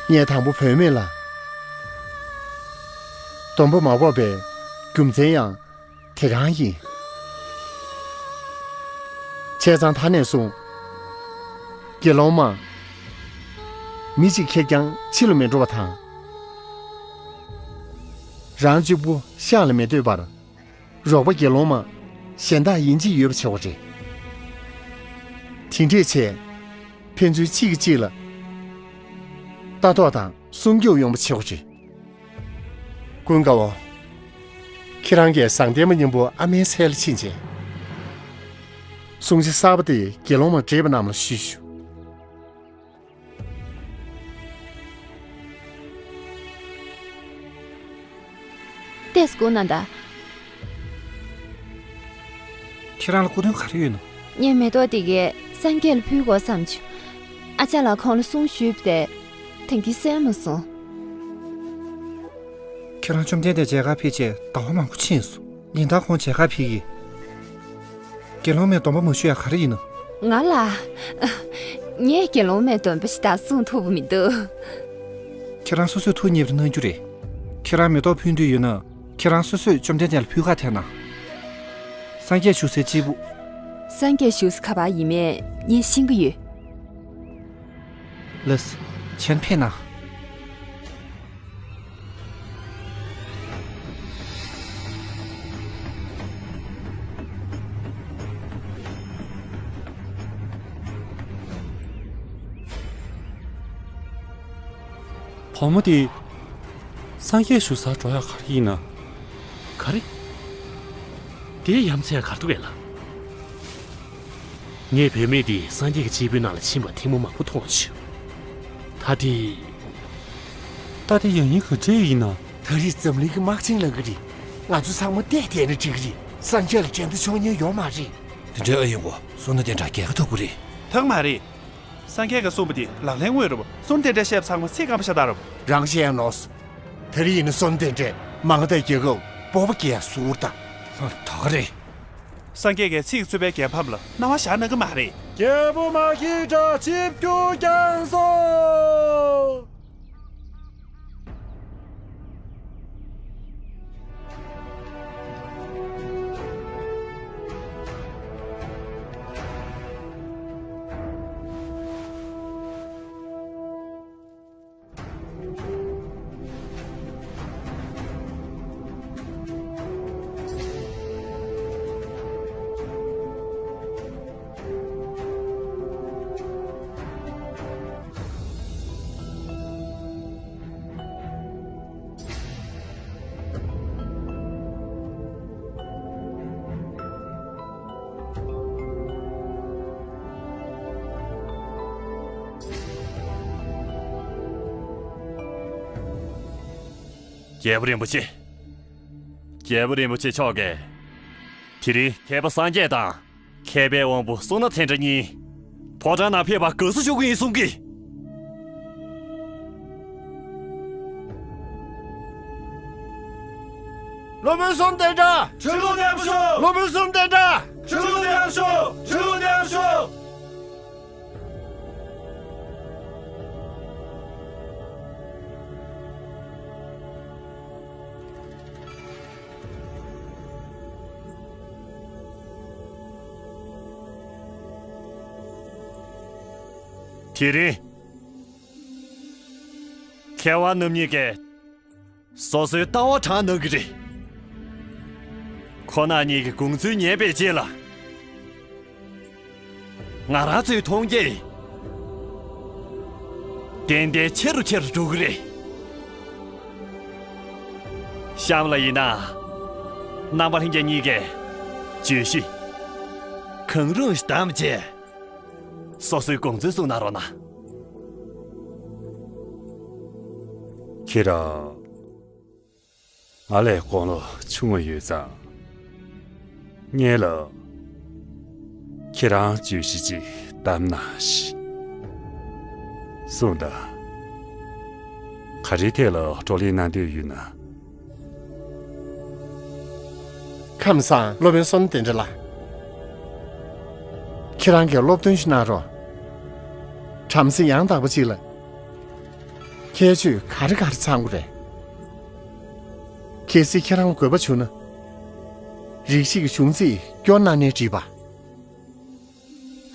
ངས་དང་པོ་བུད་མེད་ལ་སྡོང་པོ་མ་བོར་བའི་རྒྱུ་མཚན་ཡང་དེ་རང་ཡིན། བྱས་ཙང་ད་ནས་བཟུང་། དགེ་སློང་མ། མི་གཅིག་ཁེར་རྐྱང་ཕྱི་ལ་མི་འགྲོ་བ་དང་། རང་གཅིག་པུ་ཤག་ལ་མི་སྡོད་པར། རོགས་པ་དགེ་སློང་མ་གཞན་དག་ཡིན་གཅིག་ཡོད་པ་བྱེད་དགོས་རེད། དེ་འདྲས་བྱས། ཕན་ཚུན་གཅིག་གིས་གཅིག་ལ་ལྟ་རྟོག་དང་སྲུང་སྐྱོབ་ཡོང་བ་བྱེད་དགོས་རེད། ཀུན་དགའ་བོ། ཁྱེད་རང་གིས་བཟང་ལྡན་མ་མཉམ་པོ་ཨ་མའི་ཚལ་ལ་ཕྱིན་རྗེས། སྲུང་བྱ་གསར་པ་དེ་དགེ་སློང་མ་བགྲེས་པ་རྣམས་ལ་ཞུས་ཤོག། ཏོག་ཙམ་སྒུག་གནང་དང་། ཁྱེད་རང་ལ་སྐུ་དོན་ག་རེ་ཡོད་ནམ། ངས་མེ་ཏོག་དེ་གས་སངས་རྒྱས་ལ་ཕུལ་དགོས་བསམ་བྱུང་། ཨ་ཅག་ལགས་ཁོང་ལ་གསུང་ཞུས་པ་དེ། ད་གིན་གསན་མ་སོང་། ཁྱེད་རང་བཅོམ་ལྡན་འདས་མཇལ་ཁར་ཕེབས་རྗེས་ཟླ་བ་མང་པོ་ཕྱིན་སོང་། ཉིན་ལྟར་ཁོང་མཇལ་ཁར་ཕེབས་ཀྱི། དགེ་སློང་མས་སྡོམ་པ་མ་ཞུ་ཡ་ག་རེ་ཡིན་ནམ། ང་ལ། ངས་དགེ་སློང་མའི་སྡོམ་པ་ཞིག་དག་སྲུང་ཐུབ་མི་འདུག་ཁྱེད་རང་སོ་སོས་ཐུགས་མཉེས་པར་གནང་རྒྱུ་རེད། ཁྱེད་རང་མེ་ཏོག་ཕུལ་འདོད་ཡོད་ན། ཁྱེད་རང་སོ་སོས་བཅོམ་ལྡན་འདས་ལ་ཕུལ་ཁ་ཐེག་ན། སངས་རྒྱས་བཞུགས་སའི་སྤྱིལ་བུ། སངས་རྒྱས་བཞུགས་ས་ག་པར་ཡིན་མིན་ངས་ཤེས་ཀྱི་ཡོད། ལགས་སོ། ཕྱིར་ཕེབས་ན། བུ་མོ་དེ། སངས་རྒྱས་བཞུགས་སར་འགྲོ་ཡག་ག་རེ་ཡིན་ན། ག་རེ། དེ་ཡ་མཚན་ག་རེ་འདུག་གས་ལགས། ངས་བུད་མེད་འདི་སངས་རྒྱས་ཀྱི་སྤྱིལ་བུའི་ནང་ལ་ཕྱིན་པ་ཐེངས་མ་མང་པོ་མཐོང་བྱུང་། ད་དེ། ད་དེ་ཡང་སྙིང་ག་འདྲ་ཡིན་ན། ད་རེས་འཛམ་གླིང་གི་དམག་ཆེན་ལངས་ཀྱི་རེད། ང་ཚོ་ཚང་མ་བལྟས་བསྡད་ན་འགྲིག་གི་རེད། སངས་རྒྱས་ལ་འགྲན་ཟླ་ཆོག་མཁན་ཡོད་མ་རེད། དེ་འདྲའི་ཨ་ཡིན་གོ། བསོད་ནམས་དེ་འདྲ་རྒྱལ་ཁ་ཐོབ་ཀྱི་རེད། ཐང་མ་རེད། སངས་རྒྱས་ཀྱིས་གསུངས་པ་དེ་ལག་ལེན་དངོས་རུབ་སོང་དེ་འདྲ་བཤད་པ་ཚང་མ་ཚིག་སྐམ་པ་ཤ་སྟག་རུབ། རང་བཤད་ཡང་ནོར་སོང་། དེ་རིང་ཡིན་ན་སོང་དེ་འདྲས་མང་ཐལ་རྒྱལ་ཁབ་སྤོབས་པ་རྒྱས་ཟུར་དང་། ད་ག་རེད། སངས་རྒྱས་ཀྱིས་ཚིག་རྩུབ་པའི་རྒྱལ་ཕམ་ལ་སྣང་བ་བཞག་གནང་གི་མ་རེད། རྒྱལ་པོ་མ་སྐྱེས་དགྲ་ཆིབས་བསྒྱུར་བསྐྱངས་སོ། རྒྱལ་པོ་རིན་པོ་ཆེ། རྒྱལ་པོ་རིན་པོ་ཆེ་མཆོག་གིས། དེ་རིང་མཁས་པ་སངས་རྒྱས་དང་། མཁས་པའི་དབང་པོ་བསོད་ནམས་དེ་འདྲ་གཉིས། ཕོ་བྲང་ནང་ཕེབས་པར་དགའ་བསུ་ཞུ་གི་ཡིན་གསུང་གི། སློབ་དཔོན་བསོད་ནམས་དེ་འདྲ། ཁྲི་ལོ་ནས་བཞུགས། སློབ་དཔོན་བསོད་ནམས་དེ་འདྲ། ཁྲི་ལོ་ནས་བཞུགས། ཁྲི་ལོ་ནས་བཞུགས། དེ་རིང་མཁས་དབང་རྣམ་གཉིས་ཀས་སོ་སོའི་ལྟ་བ་དྲངས་གནང་གི་རེད། ཁོང་རྣམ་གཉིས་ཀྱི་དགོངས་ཚུལ་ཉན་པའི་རྗེས་ལ། ང་རང་ཚོའི་མཐོང་རྒྱ་ཏན་ཏན་ཆེ་རུ་ཆེ་རུ་འགྲོ་གི་རེད། གཤམ་ལ་ཡིན་ན། རྣམ་པ་ལྷན་རྒྱས་གཉིས་ཀས་བརྗོད་གཞི་གང་རུང་ཞིག་བདམས་རྗེས། སོ་སོའི་དགོངས་ཚུལ་གསུང་གནང་རོགས་གནང་། ཁྱེད་རང་། ང་ལས་དགུང་ལོ་ཆུང་བ་ཡོད་ཙང་། ངེད་ལ་ཁྱེད་རང་བརྗོད་གཞི་ཅིག་བདམས་གནང་ཞིག་གསུངས་དང་། ག་རེའི་ཐད་ལ་བགྲོ་གླེང་གནང་འདོད་ཡོད་ན། ཁམས་བཟང་སློབ་དཔོན་བསོད་ནམས་དེ་འདྲ་ལགས། ཁྱེད་རང་གིས་སློབ་སྟོན་ཞིག་གནང་རོགས། བྲམ་ཟེ་ཡང་དག་པ་ཅིག་ལ། ཁྱད་ཆོས་ག་རེ་ག་རེ་ཚང་དགོས་རེད། གལ་སྲིད་ཁྱེད་རང་ལ་དགོས་པ་བྱུང་ན། རིགས་ཤིག་གི་གཞུང་ཚིག་སྐྱོར་གནང་ནའི་འགྲིག་པ།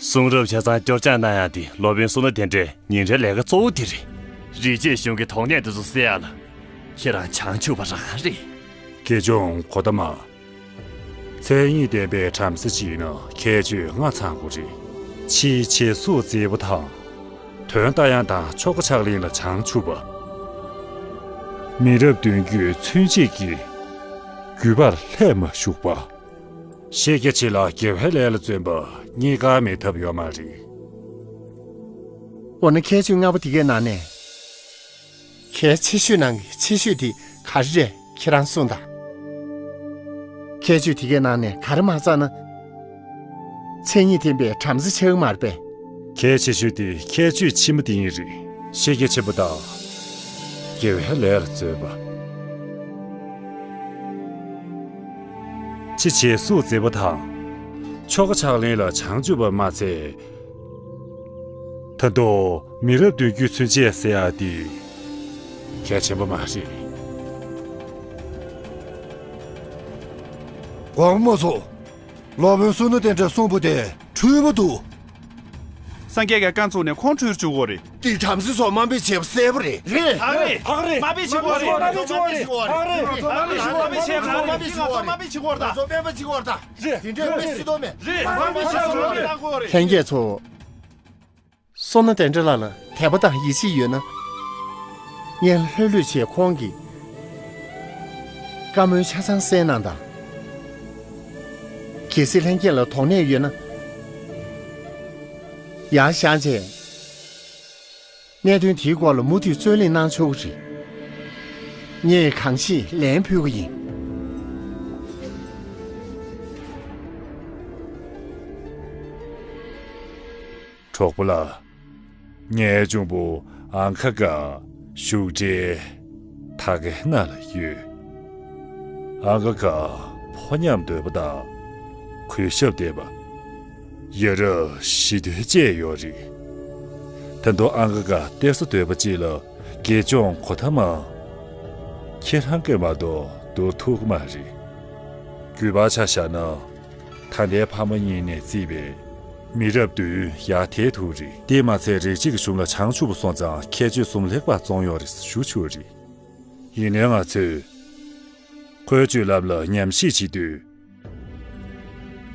གསུང་རབ་ཆ་ཚང་སྐྱོར་སྦྱང་གནང་ཡག་དེ་སློབ་དཔོན་བསོད་ནམས་དེ་འདྲའི་ཉིན་རེའི་ལས་ཀ་གཙོ་བོ་དེ་རེད། རིག་བྱེད་གཞུང་གི་དོགས་གནད་དེ་ཚོ་སེལ་ཡག་ལ་ཁྱེད་རང་བྱང་ཆུབ་པ་རང་རེད། དགེ་སྦྱོང་གོ་ཏ་མ། མཚན་ཉིད་ལྡན་པའི་བྲམ་ཟེ་ཅིག་ཡིན་ན་ཁྱད་ཆོས་ལྔ་ཚང་དགོས་རེད། ཕྱིའི་བྱད་གཟུགས་མཛེས་པོ་དང་། དོན་ལྟ་ཡག་དང་ཆོ་ག་ཕྱག་ལེན་ལ་བྱང་ཆུབ་པ། མི་རབས་གདོན་རྒྱུད་ཚུན་ཆད་ཀྱི་རྒྱུད་པར་ལྷད་མ་ཞུགས་པ། ཤེས་རྒྱ་ཆེ་ལ་དགེ་བའི་ལས་ལ་བརྩོན་པ་གཉིས་ཀ་མེད་ཐབས་ཡོད་མ་རེད། འོ་ན་ཁྱད་ཆོས་ལྔ་པོ་དེ་གའི་ནང་ནས། གལ་ཆེ་ཤོས་ནང་གི་ཆེ་ཤོས་དེ་ག་རེ་རེད། ཁྱེད་རང་གསུངས་དང་། ཁྱད་ཆོས་དེ་གའི་ནང་ནས་ག་རེ་མ་ཚང་ན། མཚན་ཉིད་ལྡན་པའི་བྲམ་ཟེ་ཆགས་མ་རེད་པས། གལ་ཆེ་ཤོས་དེ་ཁྱད་ཆོས་ཕྱི་མ་དེ་ཡིན་རེད། ཤེས་རྒྱ་ཆེན་པོ་དང་། དགེ་བའི་ལས་ལ་བརྩོན་པ། ཕྱི་བྱད་གཟུགས་མཛེས་པོ་དང་། ཆོ་ག་ཕྱག་ལེན་ལ་བྱང་ཆུབ་པ་མ་ཚད། ད་དུང་མི་རབས་བདུན་བརྒྱུད་ཚུན་ཆད་ཟེར་ཡ་དེ་གལ་ཆེན་པོ་མ་རེད། དགོངས་པ་མ་ཚོམས། སློབ་དཔོན་བསོད་ནམས་བསྟན་དགྲ་གསུངས་པ་དེ་འཁྲུལ་པ་འདུག། སངས་རྒྱས་ཀྱིས་རྐང་བཙུགས་ནས་ཁོང་འཁྲུལ་བཅུག་གོ་རེད། དེ་བྲམ་ཟེ་ཚོ་དམའ་འབེབས་བྱས་པ་གསལ་པོ་རེད། རེད། ཨ་རེད། ཨ་རེད། དམའ་འབེབས་བྱེད་གོ་རེད། དམའ་འབེབས་བྱེད་གོ་རེད། ཨ་རེད། དམའ་འབེབས་བྱེད་གོ་རེད། དམའ་འབེབས་བྱེད་གོ་རེད། ང་ཚོ་དམའ་འབེབས་བྱེད་གོ་རེད་ད། རེད། དེ་འདྲའི་དམའ་སྲིད་དོ་མེད། རེད། དམའ་འབེབས་བྱེད་གོ་རེད། ལྷན་རྒྱས་ཚོ། བསོད་ནམས་བསྟན་དགྲ་ལགས་ལ་དད་པ་དང་ཡིད་ཆེས་ཡོད་ན། སྔོན་ལྷོད་ལྷོད་བྱས་ཁོང་གིས་བཀའ་མོལ་ཆ་ཚང་གསན་གནང་དང་། གལ་སྲིད་ལྷན་རྒྱས་ལ་དོགས་གནས་ཡོད་ན། ཡར་བཞེངས་བྱས། གནད་དོན་དེའི་སྐོར་ལ་མུ་མཐུད་རྩོད་གླེང་གནང་ཆོག་གི་རེད། ངས་གང་ཤེས་ལན་ཕུལ་གི་ཡིན། གྲོགས་པོ་ལགས། ངའི་གཅུང་པོ་ཨང་ཁ་ག་བཞུགས་གྲལ་ཐག་ཀའི་ནང་ལ་ཡོད། ཨང་ཁ་ག་ཕོ་ཉམས་དོད་པ་དང་། གུས་ཞབས་ལྡན་པ། ཡ་རབས་ཞི་དུལ་བཅས་ཡོད་རེད། ད་དུང་ཨང་ཁ་ག་སྟེར་ས་དོད་པ་ཅིག་ལ་དགེ་སྦྱོང་གོ་ཐ་མ་ཁྱེད་རང་གིས་མ་གཏོགས་བསྡུར་ཐུབ་ཀྱི་མ་རེད། རྒྱུད་པ་ཆ་བཞག་ན། ད་ལྟའི་ཕ་མ་གཉིས་ནས་བརྩིས་པའི་མི་རབས་བདུན་ཡར་དེད་ཐུབ་རེད། དེ་མ་ཚད་རིགས་གཅིག་གི་གཞུང་ལ་བྱང་ཆུབ་སོང་ཙང་ཁྱད་ཆོས་གསུམ་ལེགས་པར་བརྩམས་ཡོད་རེད་ཞུ་ཆོག་རེད། ཡིན་ནའི་ང་ཚོས་ཁོའི་སྤྱོད་ལམ་ལ་ཉམས་ཞིབ་བྱེད་དུས།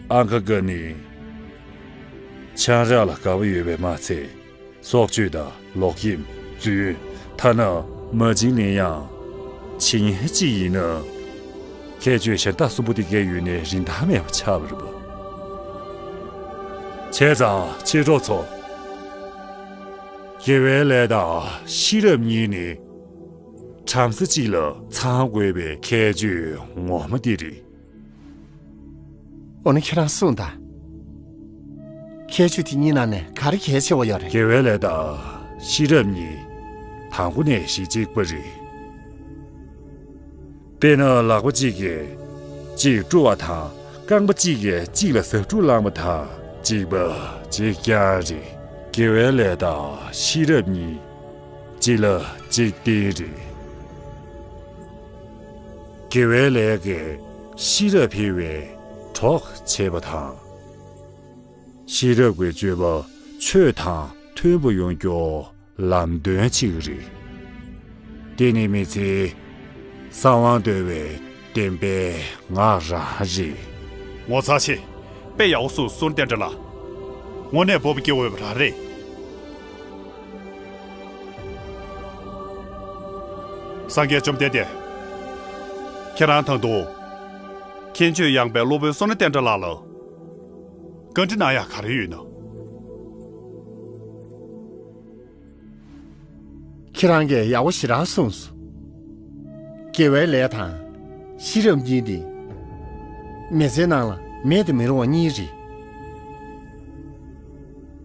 ཨང་ཁ་ག་ནི་ཆང་རག་ལ་དགའ་བོ་ཡོད་པས་མ་ཚད། སྲོག་གཅོད་དང་ལོག་གཡེམ། རྫུན། ཐ་ན་མ་བྱིན་ལེན་ཡང་བྱེད་མཁན་གཅིག་ཡིན་ན། ཁྱད་ཆོས་གཞན་དག་གསུམ་པོ་དེ་གའི་ཡོད་ནའི་རིན་ཐང་མེད་པ་ཆགས་པ་རེད་པ། བྱས་ཙང་མཆེད་གྲོགས་ཚོ། དགེ་བའི་ལས་དང་ཤེས་རབ་གཉིས་ནི་བྲམ་ཟེ་གཅིག་ལ་ཚང་དགོས་པའི་ཁྱད་ཆོས་ངོ་མ་དེ་རེད། འོ་ན་ཁྱེད་རང་གསུངས་དང་། ཁྱད་ཆོས་དེ་གཉིས་ནང་ནས་ག་རེ་གལ་ཆེ་བ་ཡོད་རེད། དགེ་བའི་ལས་དང་ཤེས་རབ་གཉིས་དང་པོ་ནས་གཞི་གཅིག་པ་རེད། དཔེར་ན་ལག་པ་གཅིག་གིས་གཅིག་བཀྲུ་བ་དང་རྐང་པ་གཅིག་གིས་གཅིག་ལ་ཟ་འཕྲུག་བསླངས་པ་དང་གཅིག་པ་གཅིག་རྐྱང་རེད། དགེ་བའི་ལས་དང་ཤེས་རབ་གཉིས་གཅིག་ལ་གཅིག་བརྟེན་རེད། དགེ་བའི་ལས་ཀྱིས་ཤེས་རབ་འཕེལ་བའི་གྲོགས་བྱེད་པ་དང་། ཤེས་རབ་ཀྱི་སྤྱོད་པ་ཆོས་དང་མཐུན་པོ་ཡོང་རྒྱུ་ལམ་སྟོན་གཅིག་རེད། དེ་ནི་མི་ཚེའི་གསང་བ་འདུལ་བའི་བདེན་པའི་ངག་རང་རེད། ངོ་མཚར་ཆེ། དཔེ་ཡག་པོ་གསུངས་སོང་བསྟན་དགྲ་ལགས། དངོས་གནས་སྤོབས་པ་སྐྱེ་འོས་པ་རང་རེད། སངས་རྒྱས་བཅོམ་ལྡན་འདས། ཁྱེད་རང་ད་དུང་། མཁྱེན་དཔྱོད་ཡངས་པའི་སློབ་དཔོན་བསོད་ནམས་བསྟན་དགྲ་ལགས་ལ། བཀའ་འདྲི་གནང་ཡག་ག་རེ་ཡོད་ན། ཁྱེད་རང་གིས་ཡག་པོ་ཞེ་དྲག་གསུངས་སོང་། དགེ་བའི་ལས་དང་ཤེས་རབ་གཉིས་ནི་མི་ཚེའི་ནང་ལ་མེད་དུ་མི་རུང་བ་གཉིས་རེད།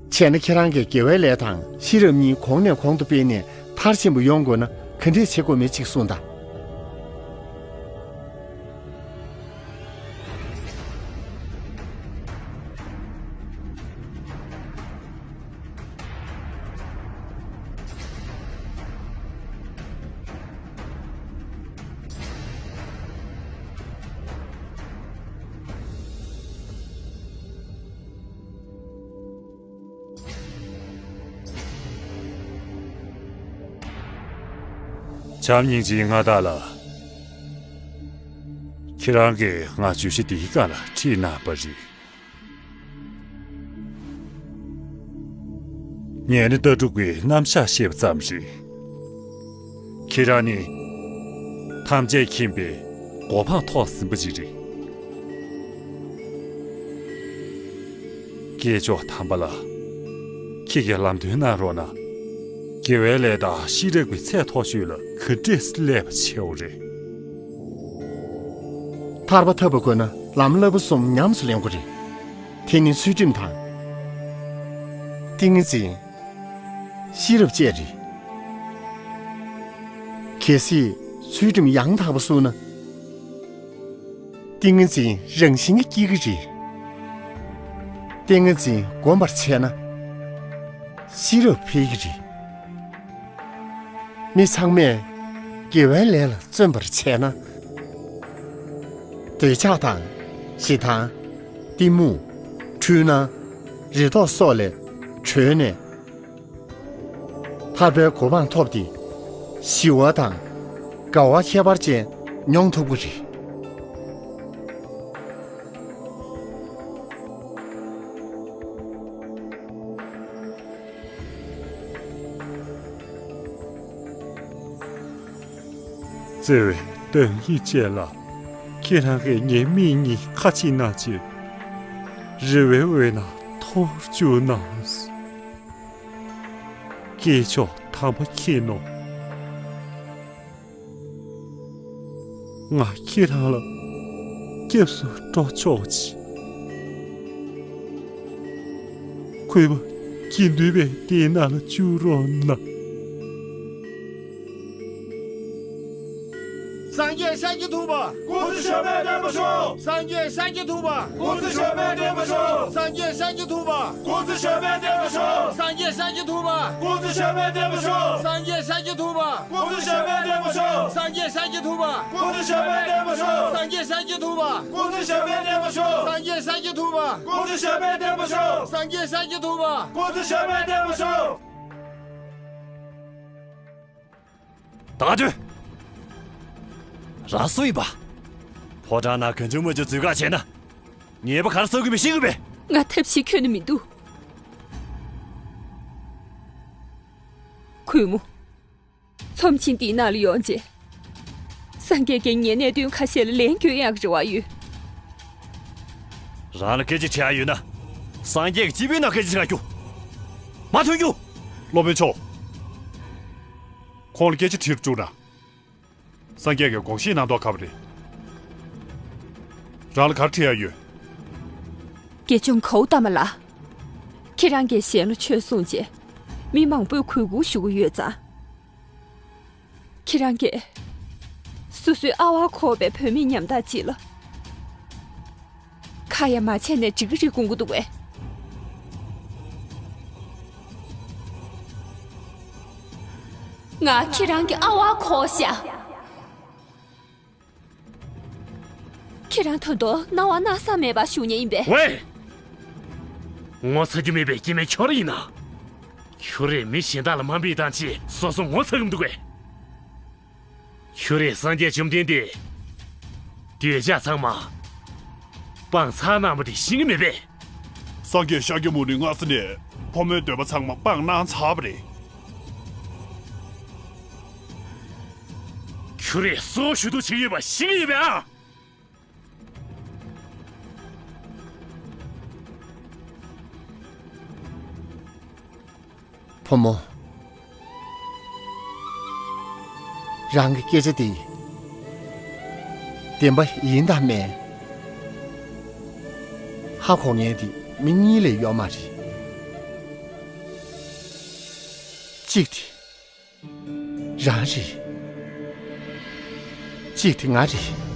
བྱས་ན་ཁྱེད་རང་གིས་དགེ་བའི་ལས་དང་ཤེས་རབ་གཉིས་གོང་ནས་གོང་དུ་སྤེལ་ནས་མཐར་ཕྱིན་པ་ཡོང་དགོས་ན་ག་འདྲས་བྱེད་དགོས་མེད་ཅིག་གསུངས་དང་། བྱམས་སྙིང་རྗེའི་མངའ་བདག་ལགས། ཁྱེད་རང་གིས་ང་བརྗོད་གཞི་འདིའི་སྒང་ལ་ཁྲིད་གནང་བ་རེད། ངས་ནི་ལྟ་གྲུབ་ཀྱི་རྣམ་གཞག་བཤད་པ་ཙམ་རེད། ཁྱེད་རང་ནི་ཐམས་ཅད་མཁྱེན་པའི་གོ་འཕང་ཐོབ་ཟིན་པ་ཅིག་རེད། སྐྱེས་མཆོག་དམ་པ་ལགས། ཁྱེད་ཀྱིས་ལམ་སྟོན་གནང་རོགས་གནང་། དགེ་བའི་ལས་དང་ཤེས་རབ་ཀྱི་ཚད་མཐོ་ཤོས་ལ་ག་འདྲས་སླེབས་པ་བྱེད་དགོས་རེད། ཐར་པ་ཐོབ་པ་དགོས་ན་ལམ་བསླབ་པ་གསུམ་ཉམས་སུ་ལེན་དགོས་རེད། དེ་ནི་ཚུལ་ཁྲིམས་དང་། ཏིང་ངེ་འཛིན། ཤེས་རབ་བཅས་རེད། གལ་སྲིད་ཚུལ་ཁྲིམས་ཡང་དག་པ་བསྲུངས་ན། ཏིང་ངེ་འཛིན་རང་བཞིན་གྱིས་སྐྱེ་གི་རེད། ཏིང་ངེ་འཛིན་སྒོམ་པར་བྱས་ན། ཤེས་རབ་འཕེལ་གྱི་རེད། མི་ཚང་མས་དགེ་བའི་ལས་ལ་བརྩོན་པར་བྱས་ན། འདོད་ཆགས་དང་ཞེ་སྡང་། གཏི་མུག་འཁྲུལ་སྣང་། རེ་དོགས་སོགས་ལས་གྲོལ་ནས། ཐར་པའི་གོ་འཕང་ཐོབ་སྟེ། ཞི་བ་དང་དགའ་བ་ཁྱད་པར་ཅན་མྱོང་ཐུབ་ཀྱི་རེད། བརྩེ་བའི་བདག་ཉིད་ཅན་ལགས། ཁྱེད་རང་གིས་ངའི་མིག་གཉིས་ཁ་ཕྱེ་གནང་བྱས། རེ་བའི་འོད་སྣང་འཐོར་བཅུག་གནང་། སྐྱེས་མཆོག་དམ་པ་མཁྱེན་ནོ། ང་ཁྱེད་རང་ལ་སྐྱབས་སུ་འགྲོ་ཆོག་ཅིག། གུས་པ་དགེ་འདུན་པའི་སྡེ་ནང་ལ་བཅུག་རོགས་གནང་། སངས་རྒྱས་ཤཱཀྱ་ཐུབ་པ། སྐུ་ཚེ་ཞབས་པད་བརྟན་པར་ཤོག། སངས་རྒྱས་ཤཱཀྱ་ཐུབ་པ། སྐུ་ཚེ་ཞབས་པད་བརྟན་པར་ཤོག། སངས་རྒྱས་ཤཱཀྱ་ཐུབ་པ། སྐུ་ཚེ་ཞབས་པད་བརྟན་པར་ཤོག། སངས་རྒྱས་ཤཱཀྱ་ཐུབ་པ། སྐུ་ཚེ་ཞབས་པད་བརྟན་པར་ཤོག། སངས་རྒྱས་ཤཱཀྱ་ཐུབ་པ། སྐུ་ཚེ་ཞབས་པད་བརྟན་པར་ཤོག། སངས་རྒྱས་ཤཱཀྱ་ཐུབ་པ། སྐུ་ཚེ་ཞབས་པད་བརྟན་པར་ཤོག། སངས་རྒྱས་ཤཱཀྱ་ཐུབ་པ། སྐུ་ཚེ་ཞབས་པད་བརྟན་པར་ཤོག། སངས་རྒྱས་ཤཱཀྱ་ཐུབ་པ། སྐུ་ཚེ་ཞབས་པད་བརྟན་པར་ཤོག། སངས་རྒྱས་ཤཱཀྱ་ཐུབ་པ། སྐུ་ཚེ་ཞབས་པད་བརྟན་པར་ཤོག། ད་དུས། རང་སུ་ཡིན་པ། ཕོ་བྲང་ནང་གང་བྱུང་མང་བྱུང་འཛུལ་ག་བྱས་ན། ཉེས་པ་ག་རེ་བསགས་ཀྱི་མེད་ཤེས་ཀྱི་མེད། ང་ཐབས་ཤེས་ཁྱོན་ནས་མི་འདུག། གུས་མོ། ཚོམས་ཆེན་འདིའི་ནང་ལ་ཡོང་རྗེས། སངས་རྒྱས་ཀྱིས་ངའི་གནད་དོན་ཁ་ཤས་ལ་ལན་སྐྱོན་ཡག་གི་རེ་བ་ཡོད། རང་ལ་སྐད་ཆ་དྲི་ཡག་ཡོད་ན། སངས་རྒྱས་ཀྱི་སྤྱི་པའི་ནང་སྐད་ཆ་དྲི་ག་རྒྱུགས། མ་ཐོན་རྒྱུགས། སློབ་དཔོན་མཆོག། ཁོང་ལ་སྐད་ཆ་དྲིས་རུ་བཅུག་ན། སངས་རྒྱས་ཀྱིས་དགོངས་བཞེས་གནང་མདོག་ཁ་པོ་རེད། རང་ལ་ག་རེ་དྲི་ཡག་ཡོད། དགེ་སློང་གའུ་ཏ་མ་ལགས། ཁྱེད་རང་གིས་གཞན་ལ་ཆོས་གསུངས་རྗེས། མི་མང་པོས་གུས་བཀུར་ཞུ་གི་ཡོད་ཙང་། ཁྱེད་རང་གིས་སོ་སོའི་ཨ་ཝ་ཁོག་པའི་བུད་མེད་ཉམ་ཐག་ཅིག་ལ། ཁ་ཡ་མ་བྱས་ནས་འགྲིག་གི་རེད་དགོངས་ཀྱི་འདུག་པས། ང་ཁྱེད་རང་གི་ཨ་ཝ་ཁོག་ཤག། ཁྱེད་རང་ད་དུང་སྣང་བ་སྣང་ས་མེད་པ་ཞུ་མཁན་ཡིན་པས། ཝེ། ངོ་ཚ་རྒྱུ་མེད་པའི་སྐྱེ་དམན་ཁྱོད་རང་ཡིན་ན། ཁྱོད་རས་མི་གཞན་དག་ལ་དམའ་འབེབས་བཏང་བྱས་སོ་སོ་ངོ་ཚ་གི་མི་འདུག་གས། ཁྱོད་རས་སངས་རྒྱས་བཅོམ་ལྡན་འདས་འདོད་ཆགས་ཚང་མ་སྤང་ཚར་གནང་བ་དེ་ཤེས་ཀྱི་མེད་པས། སངས་རྒྱས་ཤཱཀྱ་མུ་ནི་སྔ་ས་ནས་ཕོ་མོའི་འདོད་པ་ཚང་མ་སྤངས་གནང་ཚར་བ་རེད། ཁྱོད་རས་སོ་ཞུ་གཏུག་བྱེད་ཀྱི་ཡོད་པ་ཤེས་ཀྱི་ཡོད་པས་ཨ། བུ་མོ། རང་གི་སྐད་ཆ་དེ་བདེན་པ་ཡིན་དང་མིན། ཧ་གོ་མཁན་དེ་མི་གཉིས་ལས་ཡོད་མ་རེད། གཅིག་དེ། རང་རེད། གཅིག་དེ་ང་རེད།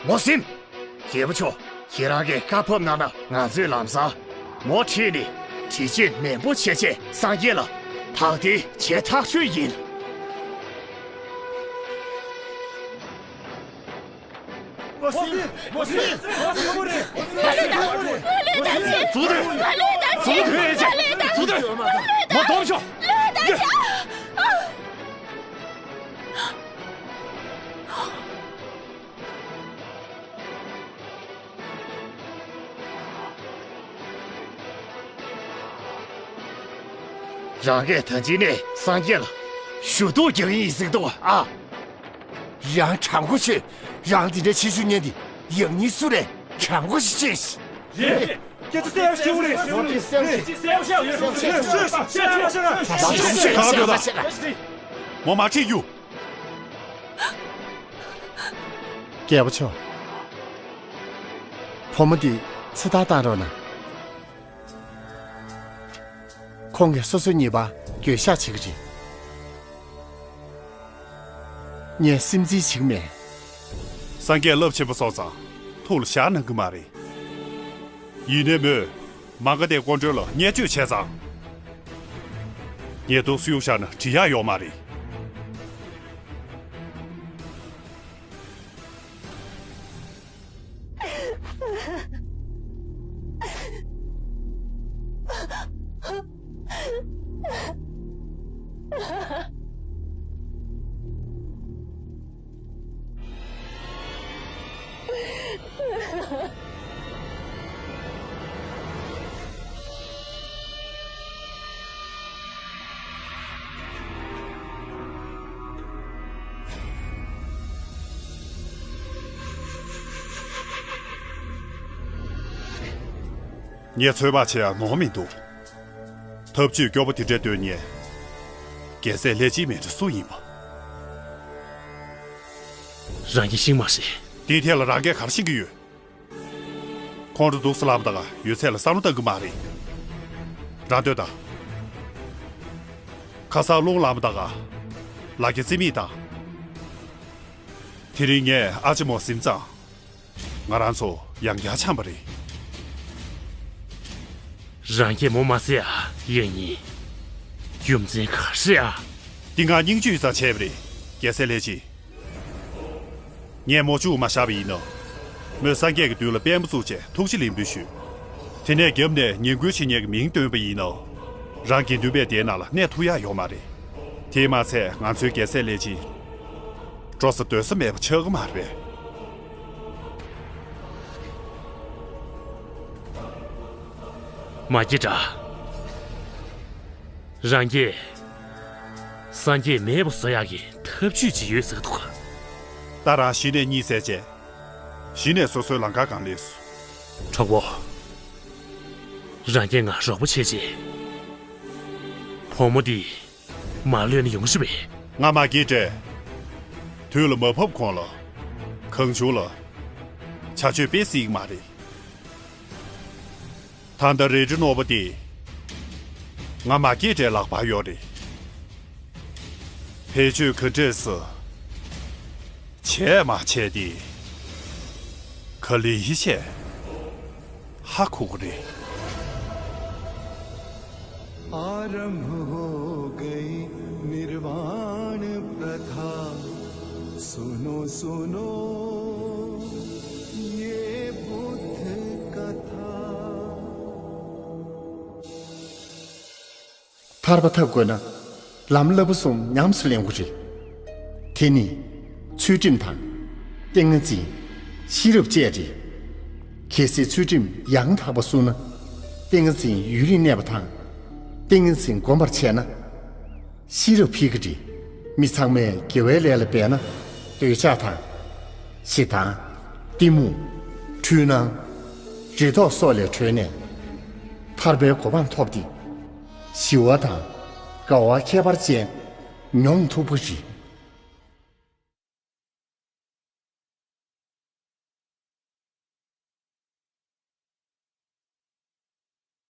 ངོ་སེམས། རྒྱལ་པོ་མཆོག། ཁྱེད་རང་གིས་བཀའ་ཕབ་གནང་ན་ང་ཚོས་ལམ་སང་ངོ་ཁྲིད་ནས་དྲི་ཆུ་ནན་པོ་བྱས་བྱས་སངས་རྒྱས་ལ་དག་ཐེར་བྱས་ཐག་ཆོད་ཡིན། རང་གིས་ད་གཅིག་ནས་སངས་རྒྱས་ལ་ཞུ་གཏུག་རྒྱག་གི་ཡིན་ཟེར་འདུག་ཨ། རང་དྲང་པོ་བྱོས། རང་འདི་འདྲའི་ཕྱི་ཤུགས་ཉན་དེ་ཡག་ཉེས་སུ་རེད། དྲང་པོ་ཞིག་བྱོས། རེད། སྐད་ཆ་གསལ་ཡག་ཤེས་རེད། རེད། སྐད་ཆ་གསལ་ཡག་ཤེས་རེད། མོ་མ་ཁྲིད་རྒྱུ། རྒྱལ་པོ་མཆོག། བུ་མོ་འདི་ཚེ་ཐར་བཏང་རོགས་གནང་། ཁོང་གིས་སོ་སོའི་ཉེས་པ་འགྱོད་བཤགས་བྱེད་ཀྱི་རེད། ངས་སེམས་འཛིན་བྱེད་ཀྱི་མེད། སངས་རྒྱས་རླབས་ཆེན་པོ་སོང་ཙང་ཐུགས་ལ་བཞག་གནང་གི་མ་རེད། ཡིན་ནའི་མོས་མ་ག་དྷའི་སྐུ་མགྲོན་ལ་བརྙས་བཅོས་བྱས་ཙང་། ངས་དུག་སེལ་བཞག་ན་འགྲིག་ཡག་ཡོད་མ་རེད། ངས་ཚོད་དཔག་བྱེད་ཡག་ནོར་མི་འདུག། ཐབས་ཇུས་སྐྱོ་པོ་དེ་འདྲ་འདོན་མཁན། རྒྱལ་སྲས་ལྷས་སྦྱིན་མིན་འདྲ་སུ་ཡིན་པ། རང་གིས་ཤེས་མ་ཤེས། དེའི་ཐད་ལ་རང་གིས་ག་རེ་ཤེས་ཀྱི་ཡོད། ཁོང་ཁྲོ་འདུག་སེ་ལངས་པ་དང་ཡོད་ཚད་ལ་བསམ་བློ་བཏང་གི་མ་རེད། རང་འདོད་དང་། ཁ་སང་རླུང་ལངས་པ་དང་། ལ་རྒྱ་རྩིས་མེད་དང་། དེ་རིང་ངས་ཨ་ཅེ་མོ་ཟིན་ཙང་། ང་རང་ཚོ་ཡང་བསྐྱར་འཆམ་པ་རེད། རང་གིས་མོ་མ་བསད་ཨ། ཡང་ཡིན། རྒྱུ་མཚན་ག་རེ་ཨ། འདི་ང་སྙིང་བཅུད་ཙམ་བྱས་པ་རེད། རྒྱལ་སྲས་ལྷས་སྦྱིན། ངས་མོ་བཅུག་མ་བཞག་པ་ཡིན་ན། མོས་སངས་རྒྱས་ཀྱི་མདུན་ལ་དཔལ་མོ་བཙུགས་བྱས་ཐུགས་རྗེ་ལེགས་འབུལ་ཞུས། དེ་ནས་རྒྱབ་ནས་ངན་སྐུལ་བྱེད་མཁན་གྱི་མིང་བཏོན་པ་ཡིན་ན། རང་དགེ་འདུན་པའི་སྡེའི་ནང་ལ་གནས་ཐུབ་ཡག་ཡོད་མ་རེད། དེས་མ་ཚད་ང་ཚོའི་རྒྱལ་སྲས་ལྷས་སྦྱིན། འགྲོ་ས་སྡོད་ས་མེད་པ་ཆགས་ཀྱི་མ་རེད་པས། མ་སྐྱེས་དགྲ། རང་གིས་སངས་རྒྱས་མེད་པ་བཟོ་ཡག་གི་ཐབས་ཇུས་ཅིག་ཡོད་ཟེར་གི་འདུག་ག། ད་རང་གཞི་ནས་གཉིད་སད་བྱས། གཞི་ནས་སོ་སོའི་ལམ་ཁ་སྒང་སླེབས་སོང་། གྲོགས་པོ། རང་གིས་ང་རོགས་པ་བྱས་རྗེས། བུ་མོ་འདི་མ་གློད་ན་ཡོང་ཤི་བས། ང་མ་སྐྱེས་དགྲས། དུས་ལ་མ་བབ་གོང་ལ། གང་བྱུང་ལ། བྱ་སྤྱོད་སྤེལ་སྲིད་ཀྱི་མ་རེད། ད་ལྟ་རལ་གྲི་རྣོ་པོ་དེ། ང་མ་སྐྱེས་དགྲའི་ལག་པར་ཡོད་རེད། བེད་སྤྱོད་ག་འདྲས་སུ་བྱས་མ་བྱས་དེ། ག་ལེ་ཧི་བྱས་ཧ་གོ་གི་རེད། आरंभ हो गई निर्वाण प्रथा। सुनो सुनो ये बुद्ध कथा। ཐར་པ་ཐོབ་དགོས་ན་ལམ་བསླབ་པ་གསུམ་ཉམས་སུ་ལེན་དགོས་རེད། དེ་ནི་ཚུལ་ཁྲིམས་དང་། ཏིང་ངེ་འཛིན། ཤེས་རབ་བཅས་རེད། གལ་སྲིད་ཚུལ་ཁྲིམས་ཡང་དག་པ་བསྲུངས་ན། ཏིང་ངེ་འཛིན་ཡུན་རིང་གནས་པ་དང་། ཏིང་ངེ་འཛིན་སྒོམ་པར་བྱས་ན། ཤེས་རབ་འཕེལ་གྱི་རེད། མི་ཚང་མས་དགེ་བའི་ལས་ལ་འབད་ན། འདོད་ཆགས་དང་། ཞེ་སྡང་། གཏི་མུག། འཁྲུལ་སྣང་། རེ་དོགས་སོགས་ལས་གྲོལ་ནས། ཐར་པའི་གོ་འཕང་ཐོབ་སྟེ། ཞི་བ་དང་། དགའ་བ་ཁྱད་པར་ཅན། མྱོང་ཐུབ་ཀྱི་རེད།